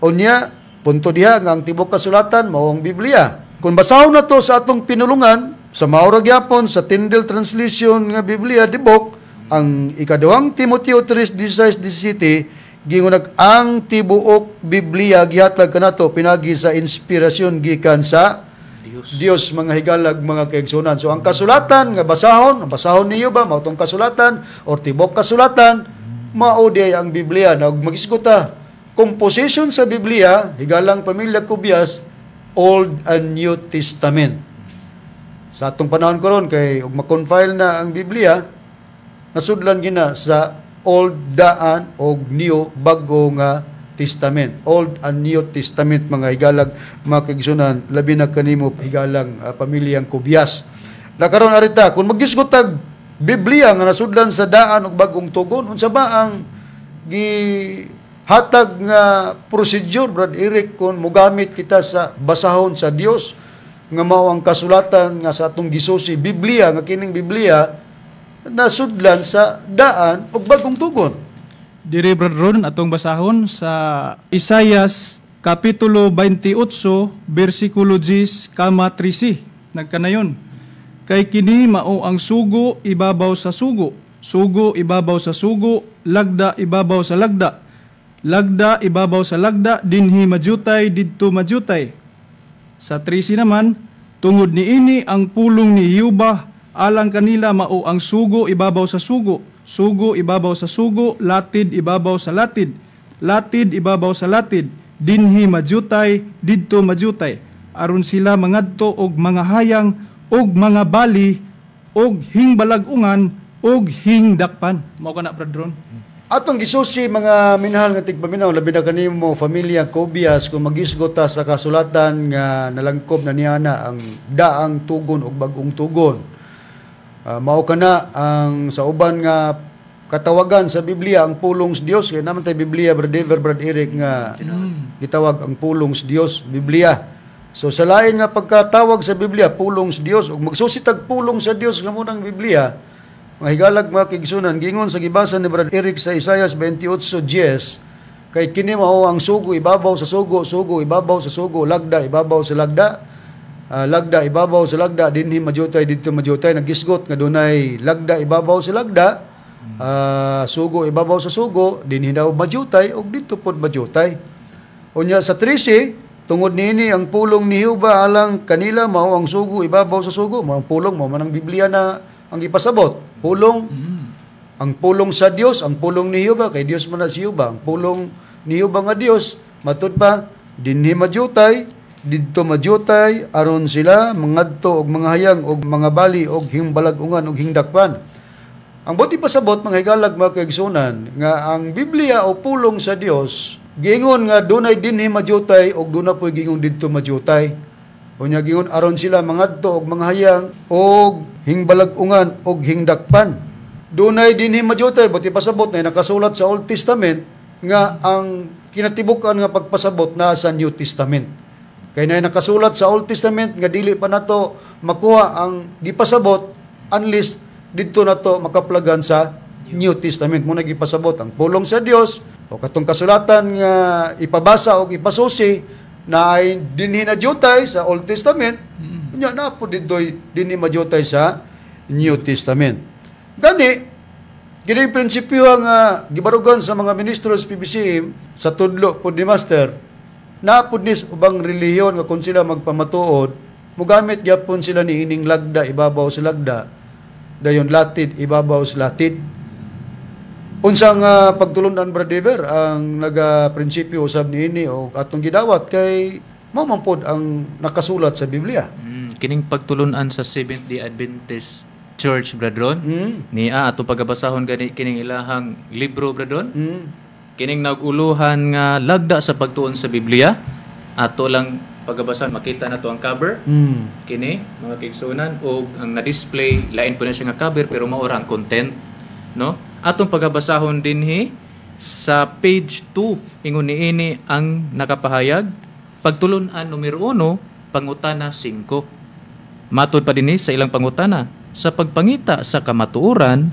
Unya, punto diha nga ang tibok kasulatan mao ang Biblia. Kung basahon na to sa atong pinulungan, sa mao ra gyapon sa Tyndale Translation nga Biblia, The Book, ang ikaduhang Timoteo 3:16-17 gingon ang tibuok Biblia gihatag kanato pinagi sa inspirasyon gikan sa Dios. Dios mga higalag mga kaigsunan. So ang kasulatan nga basahon, ang basahon niyo ba mao tong kasulatan or tibok kasulatan, mao di ang Biblia. Na magisguta composition sa Biblia, higalang pamilya Kubyas, Old and New Testament. Sa atong panahon karon kay ug ma-compile na ang Biblia, nasudlan gina sa Old daan og New bago nga Testament. Old and New Testament mga higalag mga kaigsunan, labi na kanimo higalang pamilyang Kubyas. Nakaron arita kung magisgot tag Biblia nga nasudlan sa daan og bagong tugon, unsa ba ang gihatag nga procedure, Brad Eric, kung mogamit kita sa basahon sa Dios nga mao ang kasulatan nga sa atong gisusi Biblia nga kining Biblia nasudlan sa daan og bagong tugon? Dire Brad Ron, atong basahon sa Isayas Kapitulo 28, versikulo 10, kama 13. Nagkanayon. Kay kini mao ang sugo ibabaw sa sugo, sugo ibabaw sa sugo, lagda ibabaw sa lagda, lagda ibabaw sa lagda, dinhi majutay, didto majutay. Sa 13 naman, tungod niini ang pulong ni Jehova alang kanila mao ang sugo ibabaw sa sugo, sugo ibabaw sa sugo, latid ibabaw sa latid, latid ibabaw sa latid, dinhi majutay, didto majutay, aron sila mangadto og mga hayang og mga bali og hingbalag-ungan og hingdakpan. Mao kana, Brad Ron. Atong gisusi mga minahal nga tigpaminaw, labi na kanimo familia Kobias, kung magisgot ta sa kasulatan nga nalangkob na niya na ang daang tugon og bagong tugon. Mao kana ang sa uban nga katawagan sa Biblia ang pulong sa Dios, kay naman tay Biblia, Brad Dever, Brad Eric, nga gitawag ang pulong sa Dios, Biblia. So sa lain nga pagkatawag sa Biblia pulong sa Dios, ug magsusi tag pulong sa Dios nga munang Biblia, mga higalag mga kaigsunan, gingon sa gibasa ni Brad Eric sa Isaias 28:10, kay kini mao ang sugo ibabaw sa sugo, sugo ibabaw sa sugo, lagda ibabaw sa lagda, lagda ibabaw sa lagda, dinhi majutay, didto majutay. Nagisgot nga dunay lagda ibabaw sa lagda, sugo ibabaw sa sugo, dinhi daw majutay ug didto pod majutay. Unya sa 13, tungod niini ang pulong ni Jehova alang kanila mao ang sugo ibabaw sa sugo, mao ang pulong, mao man ang Biblia na ang gipasabot. Pulong, ang pulong sa Dios, ang pulong ni Jehova, kay Dios man na si Jehova, ang pulong ni Jehova nga Dios, matud pa, dinhi majutay, didto majutay, aron sila mangadto og mga hayang og mga bali og hingbalag-ungan og hingdakpan. Ang buti pasabot mga higalag mga kaigsunan nga ang Biblia o pulong sa Dios giingon nga dunay dinhi majutay og duna poy giingon didto majutay. Unya giingon aron sila mangadto og mga hayang og hingbalag-ungan og hingdakpan. Dunay dinhi madyutay, buot ipasabot na nakasulat sa Old Testament nga ang kinatibuk-an nga pagpasabot na sa New Testament. Kay na nakasulat sa Old Testament nga dili pa nato makuha ang gipasabot unless didto nato makaplagan sa New Testament. Mao na gipasabot ang pulong sa Dios o katong kasulatan nga ipabasa o ipasusi na ay dinhi na dyutay sa Old Testament, unya na po didtoy dinhi madyutay sa New Testament. Gani, kini prinsipyo nga gibarugan sa mga ministro sa PBCM sa tudlo pod ni Master, na pod ni ubang relihiyon nga kung sila magpamatuod, mugamit gyapon sila ni ining lagda ibabaw sa lagda, dayon latid ibabaw sa latid. Unsa nga pagtulunan, Brother Dever, ang naga-prinsipyo usab niini o atong gidawat kay mao man pod ang nakasulat sa Biblia? Kining pagtulunan sa Seventh Day Adventist Church, Bradron. Niya atong pagabasahon gani kining ilahang libro, Bradron. Kining naguluhan nga Lagda sa Pagtuon sa Biblia. Ato lang pagabasan, makita na to ang cover. Kini mga kaigsuonan, og ang na-display lain po na siya nga cover pero mao ra ang content, no? Atong pagabasahon dinhi sa page 2, ingon niini ang nakapahayag: pagtulunan numero 1, pangutana 5. Matod pa dinhi sa ilang pangutana, sa pagpangita sa kamatuoran,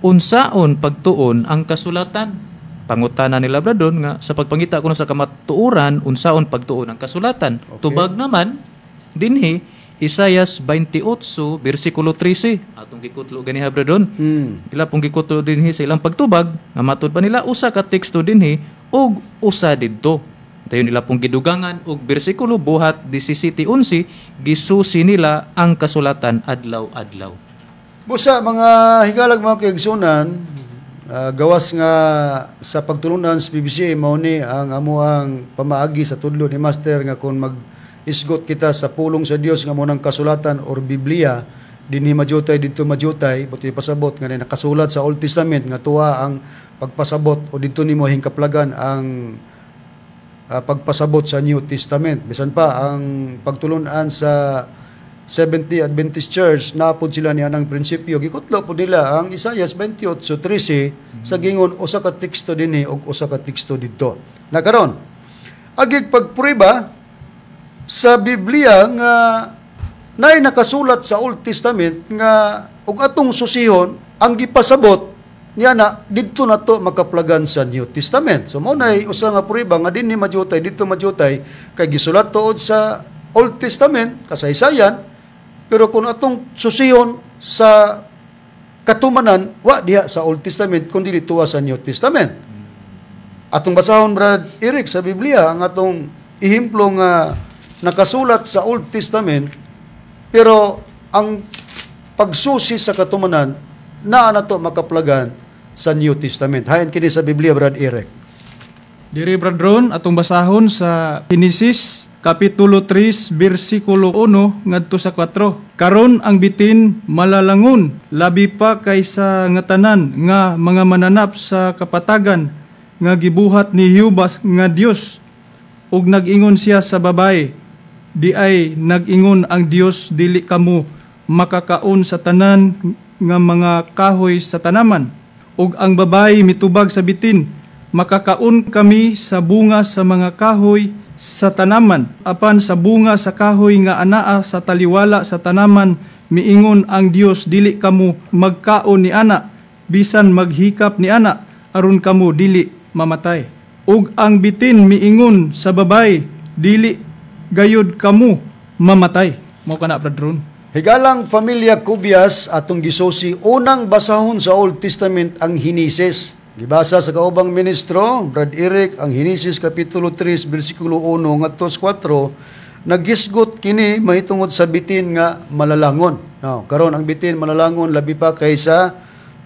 unsaon pagtuon ang kasulatan? Pangutana nila, Bradon, nga sa pagpangita kuno sa kamatuoran, unsaon pagtuon ang kasulatan? Tubag naman dinhi Isayas 28 bersikulo 13, atong gikutlo ganiha, Bradon. Ila pong gikutlo dinhi sa ilang pagtubag nga matud pa nila usa ka teksto dinhi ug usa didto. Dayon ila pong gidugangan og bersikulo Buhat 17:11, gisusi nila ang kasulatan adlaw-adlaw. Busa mga higalag, mga kaigsunan, gawas nga sa pagtulunan sa PBC mao ni ang amuang pamaagi sa tudlo ni Master nga kung mag isgot kita sa pulong sa Dios nga mao nang kasulatan or Biblia, dinhi madyutay, didto madyutay, buot ipasabot nga nakasulat sa Old Testament nga tuwa ang pagpasabot o didto nimo hingkaplagan ang pagpasabot sa New Testament. Bisan pa ang pagtulunan sa Seventh-day Adventist Church, napod sila niya ng prinsipyo. Gikutlo po nila ang Isaiah 28:13 sa gingon usa ka teksto dinhi ug usa ka teksto didto. Na karon, agig pagprueba sa Biblia nga naay nakasulat sa Old Testament nga ug atong susihon ang gipasabot niya na didto na to makaplagan sa New Testament. So mao nay usa nga prueba nga dinhi madyutay, didto madyutay kay gisulat tuod sa Old Testament kasaysayan, pero kung atong susihon sa katumanan, wa diha sa Old Testament kundi tuwa sa New Testament. Atong basahon, Brad Eric, sa Biblia ang atong ehemplo nga nakasulat sa Old Testament pero ang pagsusi sa katumanan naa na to makaplagan sa New Testament. Hayan kini sa Biblia, Brad Eric. Diri, Brad Ron, atong basahon sa Genesis kapitulo 3 bersikulo 1 ngadto sa 4. Karon ang bitin malalangon labi pa kaysa nga tanan nga mga mananap sa kapatagan nga gibuhat ni Jehova nga Dios. Ug nag-ingon siya sa babae, di ay nag-ingon ang Dios, dili kamo makakaon sa tanan nga mga kahoy sa tanaman? Ug ang babae mitubag sa bitin, makakaon kami sa bunga sa mga kahoy sa tanaman. Apan sa bunga sa kahoy nga anaa sa taliwala sa tanaman, miingon ang Dios, dili kamo magkaon ni ana, bisan maghikap ni ana, aron kamo dili mamatay. Ug ang bitin miingon sa babae, dili gayud kamo mamatay. Mao kana, Brad Ron. Higalang pamilya Cubias, atong gisusi unang basahon sa Old Testament ang Henesis. Gibasa sa kaubang ministro, Brad Eric, ang Henesis kapitulo 3 bersikulo 1 ngadto sa 4, nagisgot kini mahitungod sa bitin nga malalangon. Now, karon ang bitin malalangon labi pa kaysa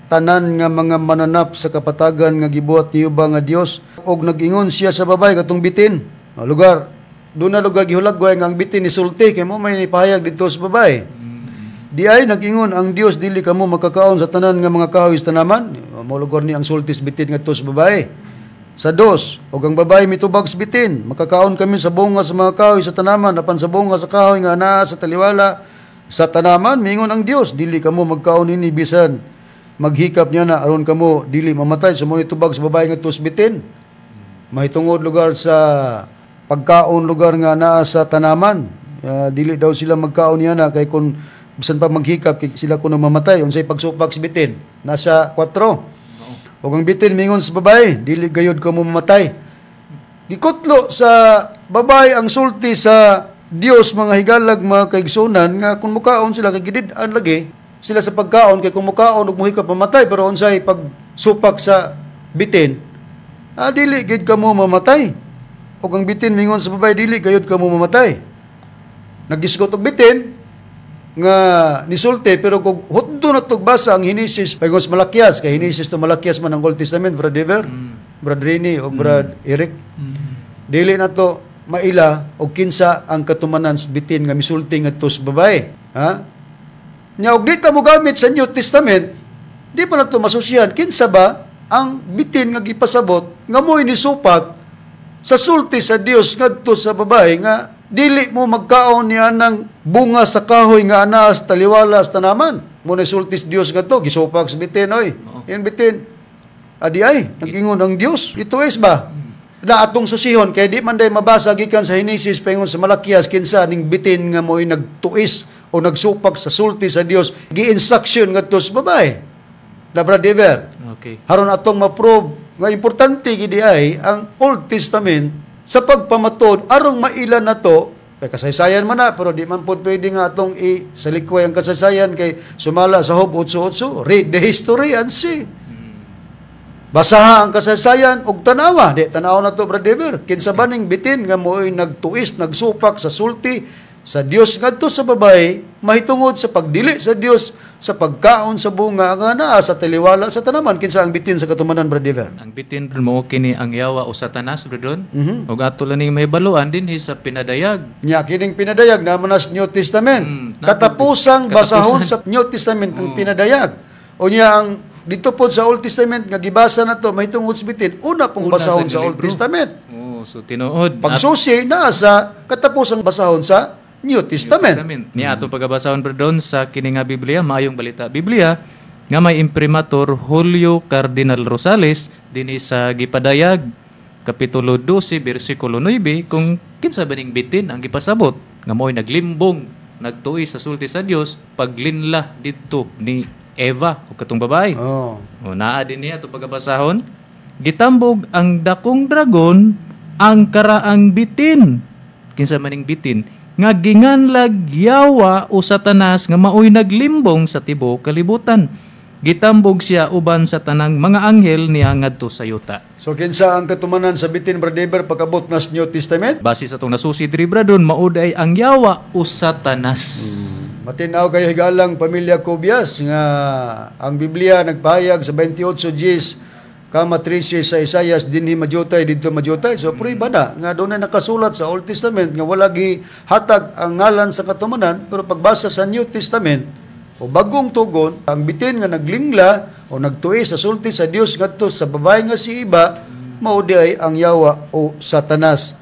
tanan nga mga mananap sa kapatagan nga gibuhat ni Jehova nga Dios, og nag-ingon siya sa babae, katong bitin. Now, lugar doon na lugar gihulagway nga ang bitin ni sulti kay mo may nipahayag didto sa babae. Di ay nag-ingon ang Dios, dili kamo makakaon sa tanan nga mga kahoy sa tanaman? Mo lugar ni ang sultis bitin ngadto sa babae. Sa dos, og ang babae mitubag sa bitin, makakaon kami sa bunga sa mga kahoy sa tanaman, apan sa bunga sa kahoy nga anaa sa taliwala sa tanaman, mingon ang Dios, dili kamo magkaon ini bisan maghikap niya na aron kamo dili mamatay. So mo tubag sa babae nga bitin. Mahitungod lugar sa pagkaon lugar nga naa sa tanaman. Dili daw sila magkaon niya na kay kung bisan pa maghikap kay sila kuno mamatay. Unsay pagsupak sa bitin? Nasa 4. Ug ang bitin mingon sa babae, dili gayud kamo mamatay. Gikutlo sa babae ang sulti sa Dios, mga higalag, mga kaigsunan, nga kung mukaon sila kay gidid-an lagi sila sa pagkaon, kay kung mukaon ug muhikap mamatay, pero unsay pagsupak sa bitin, dili gid kamo mamatay. Ug ang bitin mingon sa babae, dili gayud kamo mamatay. Nagisgot og bitin nga nisulti, pero kung hutdo na tog basa ang Henesis paingon sa Malakias, kay Henesis to Malakias man ang Old Testament, Brad Ever, Brad Rini o Brad Eric, dili na to maila og kinsa ang katumanan sa bitin nga misulti ngadto sa babae, ha? Nya og di ta mo gamit sa New Testament, di pa na to masusyan kinsa ba ang bitin nga gipasabot nga mo'y nisupak sa sulti sa Dios ngadto sa babae nga dili mo magkaon niya ng bunga sa kahoy nga anaas taliwala sa tanaman. Mo na sulti sa Dios ngadto, gisupak sa bitin, oy. Yan bitin. Adi ay, nag-ingon ang Dios. Ito is ba? Na atong susihon kay di man day mabasa gikan sa Henesis paingon sa Malakias kinsa ning bitin nga mo'y nagtuis o nagsupak sa sulti sa Dios, gi-instruction ngadto sa babae. Na Brad Ever. Okay. Haron atong ma-prove nga importante gidi ay ang Old Testament sa pagpamatod arong maila na to kay kasaysayan man na, pero di man pod pwede nga atong isalikway ang kasaysayan kay sumala sa Job 8:8, read the history and see. Basaha ang kasaysayan ug tanawa. Di tanaw na to, Brad Ever. Kinsa ba ning bitin nga mo'y nagtuis, nagsupak sa sulti sa Dios ngadto sa babae mahitungod sa pagdili sa Dios sa pagkaon sa bunga nga naa sa taliwala sa tanaman? Kinsa ang bitin sa katumanan, Brad Ever? Ang bitin mo kini ang yawa o Satanas, Brad. Ug ato lang ning mahibaluan dinhi sa pinadayag. Nya kining pinadayag naman sa New Testament. Katapusang basahon sa New Testament ang pinadayag. O niya ang dito po sa Old Testament nga gibasa na to mahitungod sa bitin, una pong una basahon sa sa Old Testament. Oh, so tinuod. Pagsusi naa sa katapusang basahon sa New Testament. New Testament. Niya ato pagabasahon perdon sa kini nga Biblia, Maayong Balita Biblia nga may imprimatur Julio Cardinal Rosales dinhi sa gipadayag kapitulo 12 bersikulo 9 kung kinsa ba ning bitin ang gipasabot nga mo'y naglimbong nagtuoy sa sulti sa Dios paglinla didto ni Eva o katong babae. Oh. O naa din niya ato pagabasahon, gitambog ang dakong dragon ang karaang bitin. Kinsa maning bitin nga ginganlag yawa o Satanas nga maoy naglimbong sa tibuok kalibutan. Gitambog siya uban sa tanang mga anghel niya ngadto sa yuta. So kinsa ang katumanan sa bitin, Brad Ever, pag-abot na sa New Testament? Base sa atong nasusi diri, Bradon, mauday ang yawa o Satanas. Matinaw kayo higalang pamilya Cobias nga ang Biblia nagpahayag sa 28 Gs kama 13 sa Isayas dinhi majutay didto majutay. So prueba na nga doon na nakasulat sa Old Testament nga wala gihatag ang ngalan sa katumanan, pero pagbasa sa New Testament o bagong tugon, ang bitin nga naglingla o nagtuis sa sulti sa Dios ngadto sa babae nga si Iba, mao di ay ang yawa o Satanas.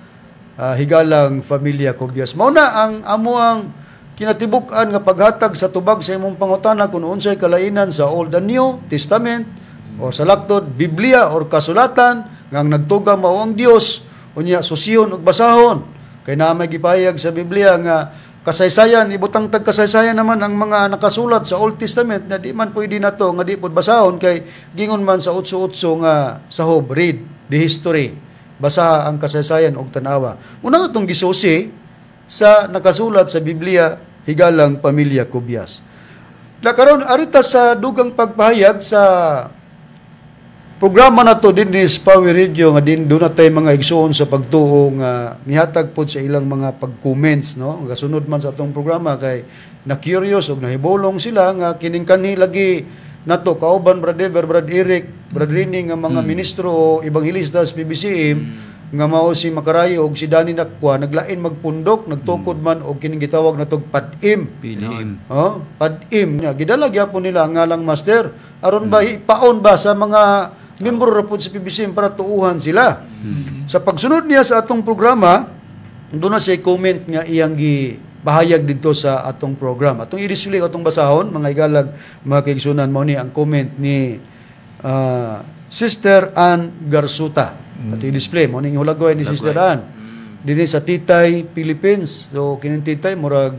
Higalang pamilya Cobias, mao na ang amo ang kinatibuk-an nga paghatag sa tubag sa imong pangutana kung unsay kalainan sa Old and New Testament o sa laktod Biblia or kasulatan nga ang nagtuga mao ang Dios, unya susiyon ug basahon kay naa may gipahayag sa Biblia nga kasaysayan, ibutang tag kasaysayan naman ang mga nakasulat sa Old Testament na di man pwede nato nga di pud basahon kay gingon man sa 8:8 nga sa Job, read the history, basaha ang kasaysayan ug tanawa. Una nga itong gisusi sa nakasulat sa Biblia, higalang pamilya Cobias. Nakaroon arita sa dugang pagpahayag sa programa na to din ni Power Radio nga din doon na tayo mga igsuon sa pagtuo nga mihatag pod sa ilang mga pag-comments, no? Kasunod man sa atong programa kay na curious og nahibolong sila nga kining kanhi lagi nato kauban Brad Ever, Brad Eric, Brad Rini nga mga ministro o ebanghelista sa PBCM nga mao si Makarayo og si Danny Nakwa naglain magpundok, nagtukod man og kining gitawag natog padim. PDM. Oh, padim nya gidala gyapon nila ang ngalang master aron ba ipaon ba sa mga membro ra pod sa PBCM para tuuhan sila. Sa pagsunod niya sa atong programa, doon na siya comment nga iyang gi bahayag didto sa atong program. Atong i-display, atong basahon, mga igalag, mga kaigsunan, mao ni ang comment ni Sister Ann Garsuta. Atong i-display mao ning hulagway ni Sister Ann dinhi sa Titay, Philippines. So kining Titay, murag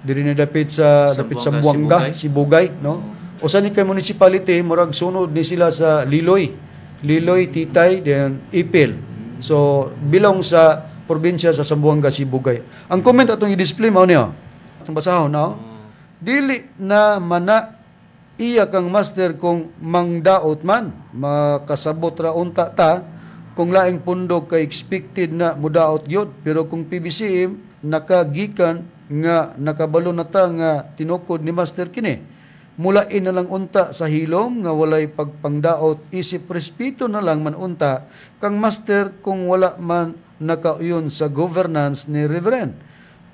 diri na dapit sa dapit sa Zamboanga, Buanga, Sibugay, no? Usa ni kay municipality, murag sunod ni sila sa Liloy. Liloy, Titay, then Ipil. So bilong sa probinsya sa Zamboanga, Sibugay. Ang comment atong i-display mao niyo. Atong basahon, no? Dili na mana iya kang Master kung mangdaot man, makasabot ra unta ta kung laing pundo kay expected na mudaot gyud, pero kung PBCM nakagikan nga nakabalo na ta nga tinukod ni Master kini, mulain na lang unta sa hilom nga walay pagpangdaot, isip respeto na lang man unta kang Master kung wala man nakauyon sa governance ni Reverend.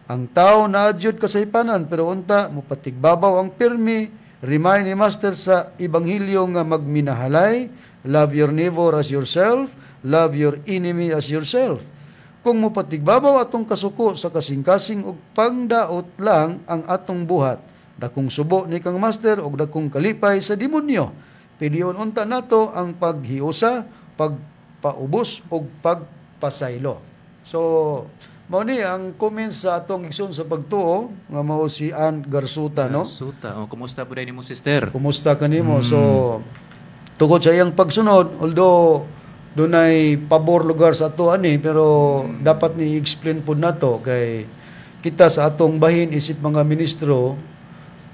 Ang tao na adyod kasaypanan, pero unta mopatigbabaw ang pirmi remind ni Master sa ebanghelyo nga magminahalay, love your neighbor as yourself, love your enemy as yourself. Kung mopatigbabaw atong kasuko sa kasing-kasing og pangdaot lang ang atong buhat, dakong subo ni kang Master og dakong kalipay sa demonyo. Pilion unta nato ang paghiusa, pagpaubos og pagpasaylo. So mao ni ang comments sa atong igsoon sa pagtuo nga mao si Ann Garsuta, no? Garsuta. Oh, kumusta po nimo, sister? Kumusta kanimo? So tungod sa iyang pagsunod, although dunay pabor lugar sa ato ani, pero dapat ni explain pud nato kay kita sa atong bahin isip mga ministro,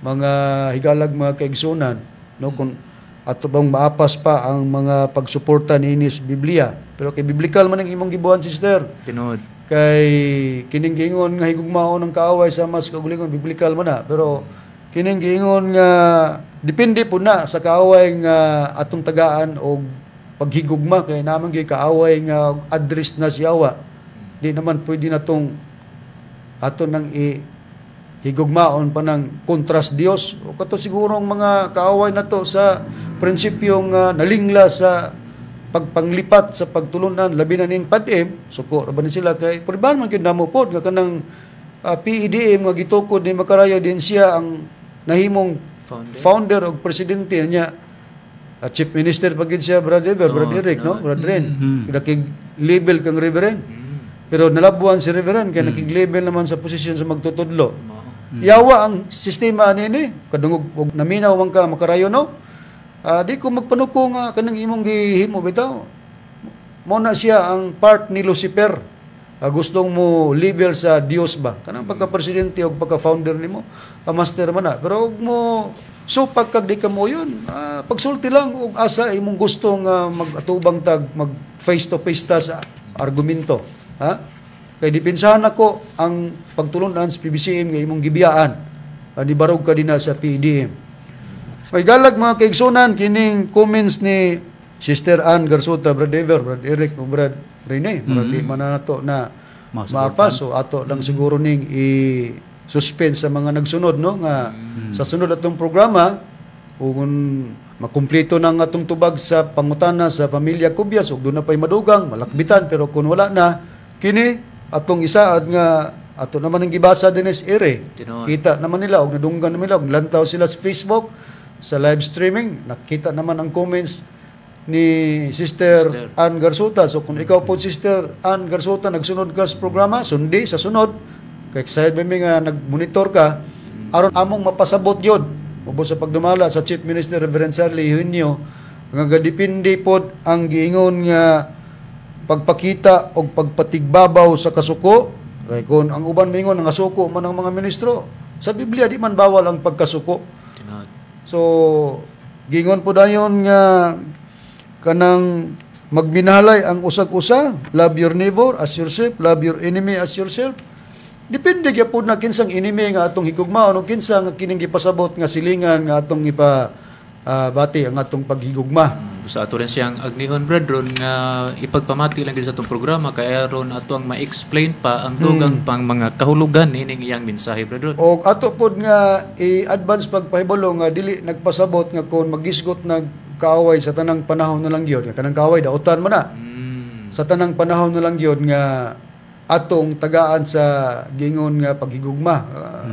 mga higalag, mga kaigsunan, no, kung ato bang maapas pa ang mga pagsuporta niini sa Biblia. Pero kay biblical man ang imong gibuhat, sister. Tinuod. Kay kining giingon nga higugmaon ng kaaway sa mas kaugalingon, biblical man na, pero kining giingon nga depende po na sa kaaway nga atong tagaan og paghigugma, kay naman gyud kaaway nga address na siyawa, di naman pwede na tong ato nang i higugmaon pa ng kontras Dios o kato siguro ang mga kaaway na to sa prinsipyong nalingla sa pagpanglipat sa pagtulunan, labi na ning PADM, suko ra ba ni sila kay priban man gyud namo pod nga kanang PEDM nga gitukod ni Makarayo din, siya ang nahimong founder, founder og presidente niya, chief minister pa gyud siya, Brad Ever, Brad Eric, no, Brad Ren. Nakig label kang reverend, pero nalabuan si reverend kay nakig label naman sa posisyon sa magtutudlo. Yawa ang sistema niini, kadungog og naminaw man ka Makarayo, no? Di ko magpanuko nga kanang imong gihimo bitaw. Mo na siya ang part ni Lucifer. Gustong mo label sa Dios ba? Kanang pagka-presidente o pagka-founder nimo, master man na. Pero og mo supak kag di ka mo yun, pagsulti lang og asa imong gusto nga mag-atubang tag mag face to face ta sa argumento. Ha? Kay dipinsahan nako ang pagtulunan sa PBCM nga imong gibiyaan. Nibarog ka dinha sa PEDM. May galag, mga kaigsunan, kining comments ni Sister Ann Garsuta, Brad Ever, Brad Eric, o Brad Rene. Murag di man na nato na Masuportahan. maapas. So ato lang siguro ning i-suspend sa mga nagsunod, no, nga sa sunod atong programa, kung makumplito na ang atong tubag sa pangutana sa pamilya Cubias ug doon na pa'y madugang malakbitan, pero kung wala na kini atong isaad nga ato naman ang gibasa dinis ere, Tinuod. kita naman nila og nadunggan naman nila og lantaw sila sa Facebook sa live streaming, nakita naman ang comments ni Sister Sister. Ann Garsuta. So kung ikaw po, Sister Ann Garsuta, nagsunod ka sa programa, sundi sa sunod kay excited ba mi nga nagmonitor ka aron among mapasabot yun ubos sa pagdumala sa Chief Minister Reverend Charlie Eugenio nga gadepende pod ang giingon nga pagpakita og pagpatigbabaw sa kasuko, kay kung ang uban mingon nga suko man ang mga ministro, sa Biblia di man bawal ang pagkasuko. Tinuod. So gingon po dayon nga kanang magminahalay ang usag-usa, love your neighbor as yourself, love your enemy as yourself. Depende gyapon na kinsang enemy nga atong higugmaon o kinsa nga kining gipasabot nga silingan nga atong ipa bati ang atong paghigugma. Sa ato rin siyang agnihon, Brad Ron, nga ipagpamati lang gyud sa atong programa kay aron ato ang ma-explain pa ang dugang pang mga kahulugan ining iyang mensahe, Brad Ron. O ato pod nga i-advance pagpahibalo nga dili nagpasabot nga kung magisgot nag kaaway sa tanang panahon na lang gyud, nga kanang kaaway dautan man na. Sa tanang panahon na lang gyud nga Atong tagaan sa gingon nga paghigugma.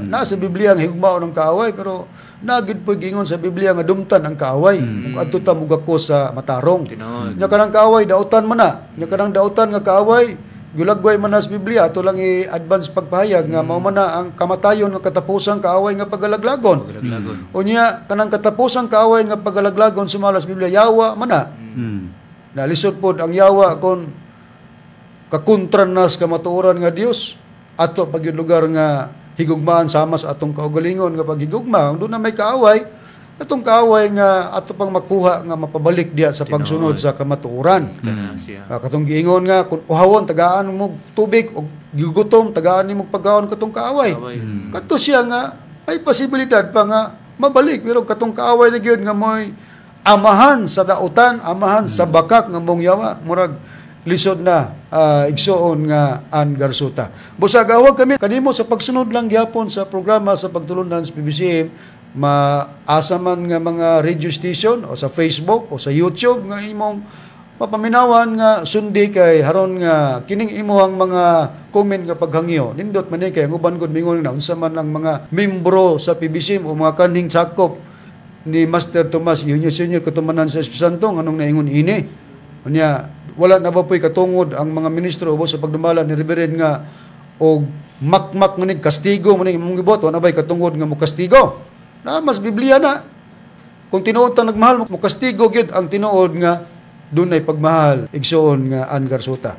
Naa sa Biblia ang higugmaon ng kaaway, pero naa gid po gingon sa Biblia nga dumtan ang kaaway. Ug adto ta mugako sa matarong. Tinuod. Nya kanang kaaway dautan man na. Nya kanang dautan nga kaaway gulagway man na sa Biblia, ato lang i-advance pagpahayag nga mao man na ang kamatayon nga katapusang kaaway nga pagalaglagon. Pagalaglagon. Unya kanang katapusang kaaway nga pagalaglagon sumala sa Biblia, yawa man na. Nalisod pod ang yawa kon kakontra na sa kamatuoran nga Dios, ato pag yung lugar nga higugmaan sama sa atong kaugalingon nga paghigugma. Kung doon na may kaaway, atong kaaway nga ato pang makuha nga mapabalik diya sa pagsunod sa kamatuoran. Kana siya. Katong giingon nga kung uhawon, tagaan mo tubig, o gigutom, tagaan nimo pagkaon katong kaaway. Kaaway. Kadto siya nga may posibilidad pa nga mabalik, pero katong kaaway na gyud nga mo'y amahan sa dautan, amahan sa bakak nga mong yawa, murag lisod na, igsuon nga Ann Garsuta. Busag awag kami kanimo sa pagsunod lang gyapon sa programa sa pagtulunan sa PBCM, maasa man nga mga radio station o sa Facebook o sa YouTube nga imong mapaminawan nga sundi, kay haron nga kining imuhang mga comment nga paghangyo nindot man ni, kay ang uban gud mingon na unsa man ang mga membro sa PBCM o mga kanhing sakop ni Master Tomas Eugenio Senior katumanan sa Espiritu Santo, anong naingon ini? Unya wala na ba po'y katungod ang mga ministro ubos sa pagdumala ni Reverend nga og makmak manig kastigo manig imong gibuhat? Wala na ba'y katungod nga mo kastigo na mas Biblia na kung tinuod tang nagmahal, mo kastigo gyud ang tinuod nga dunay pagmahal, igsuon nga Ann Garsuta?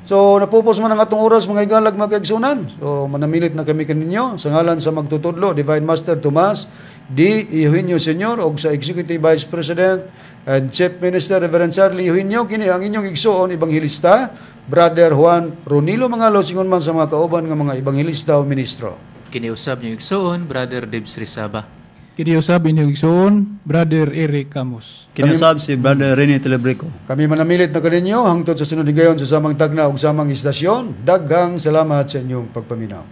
So napupos man ang atong oras, mga igalag, mga kaigsunan. So manamilit na kami kaninyo sa ngalan sa magtutudlo, Divine Master Tomas D. Eugenio Senior, og sa Executive Vice President and Chief Minister Reverend Charlie Eugenio. Kini ang inyong igsuon ebanghelista, Brother Juan Ronilo Mangalo, singon man sa mga kauban nga mga ebanghelista o ministro. Kiniusab niyo igsuon, Brother Debs Rizaba. Kiniusab inyong igsoon, Brother Eric Camus. Kiniusab si Brother Rene Telebrico. Kami manamilit na kaninyo hangtod sa sunod higayon sa samang tagna ug samang istasyon. Daghang salamat sa inyong pagpaminaw.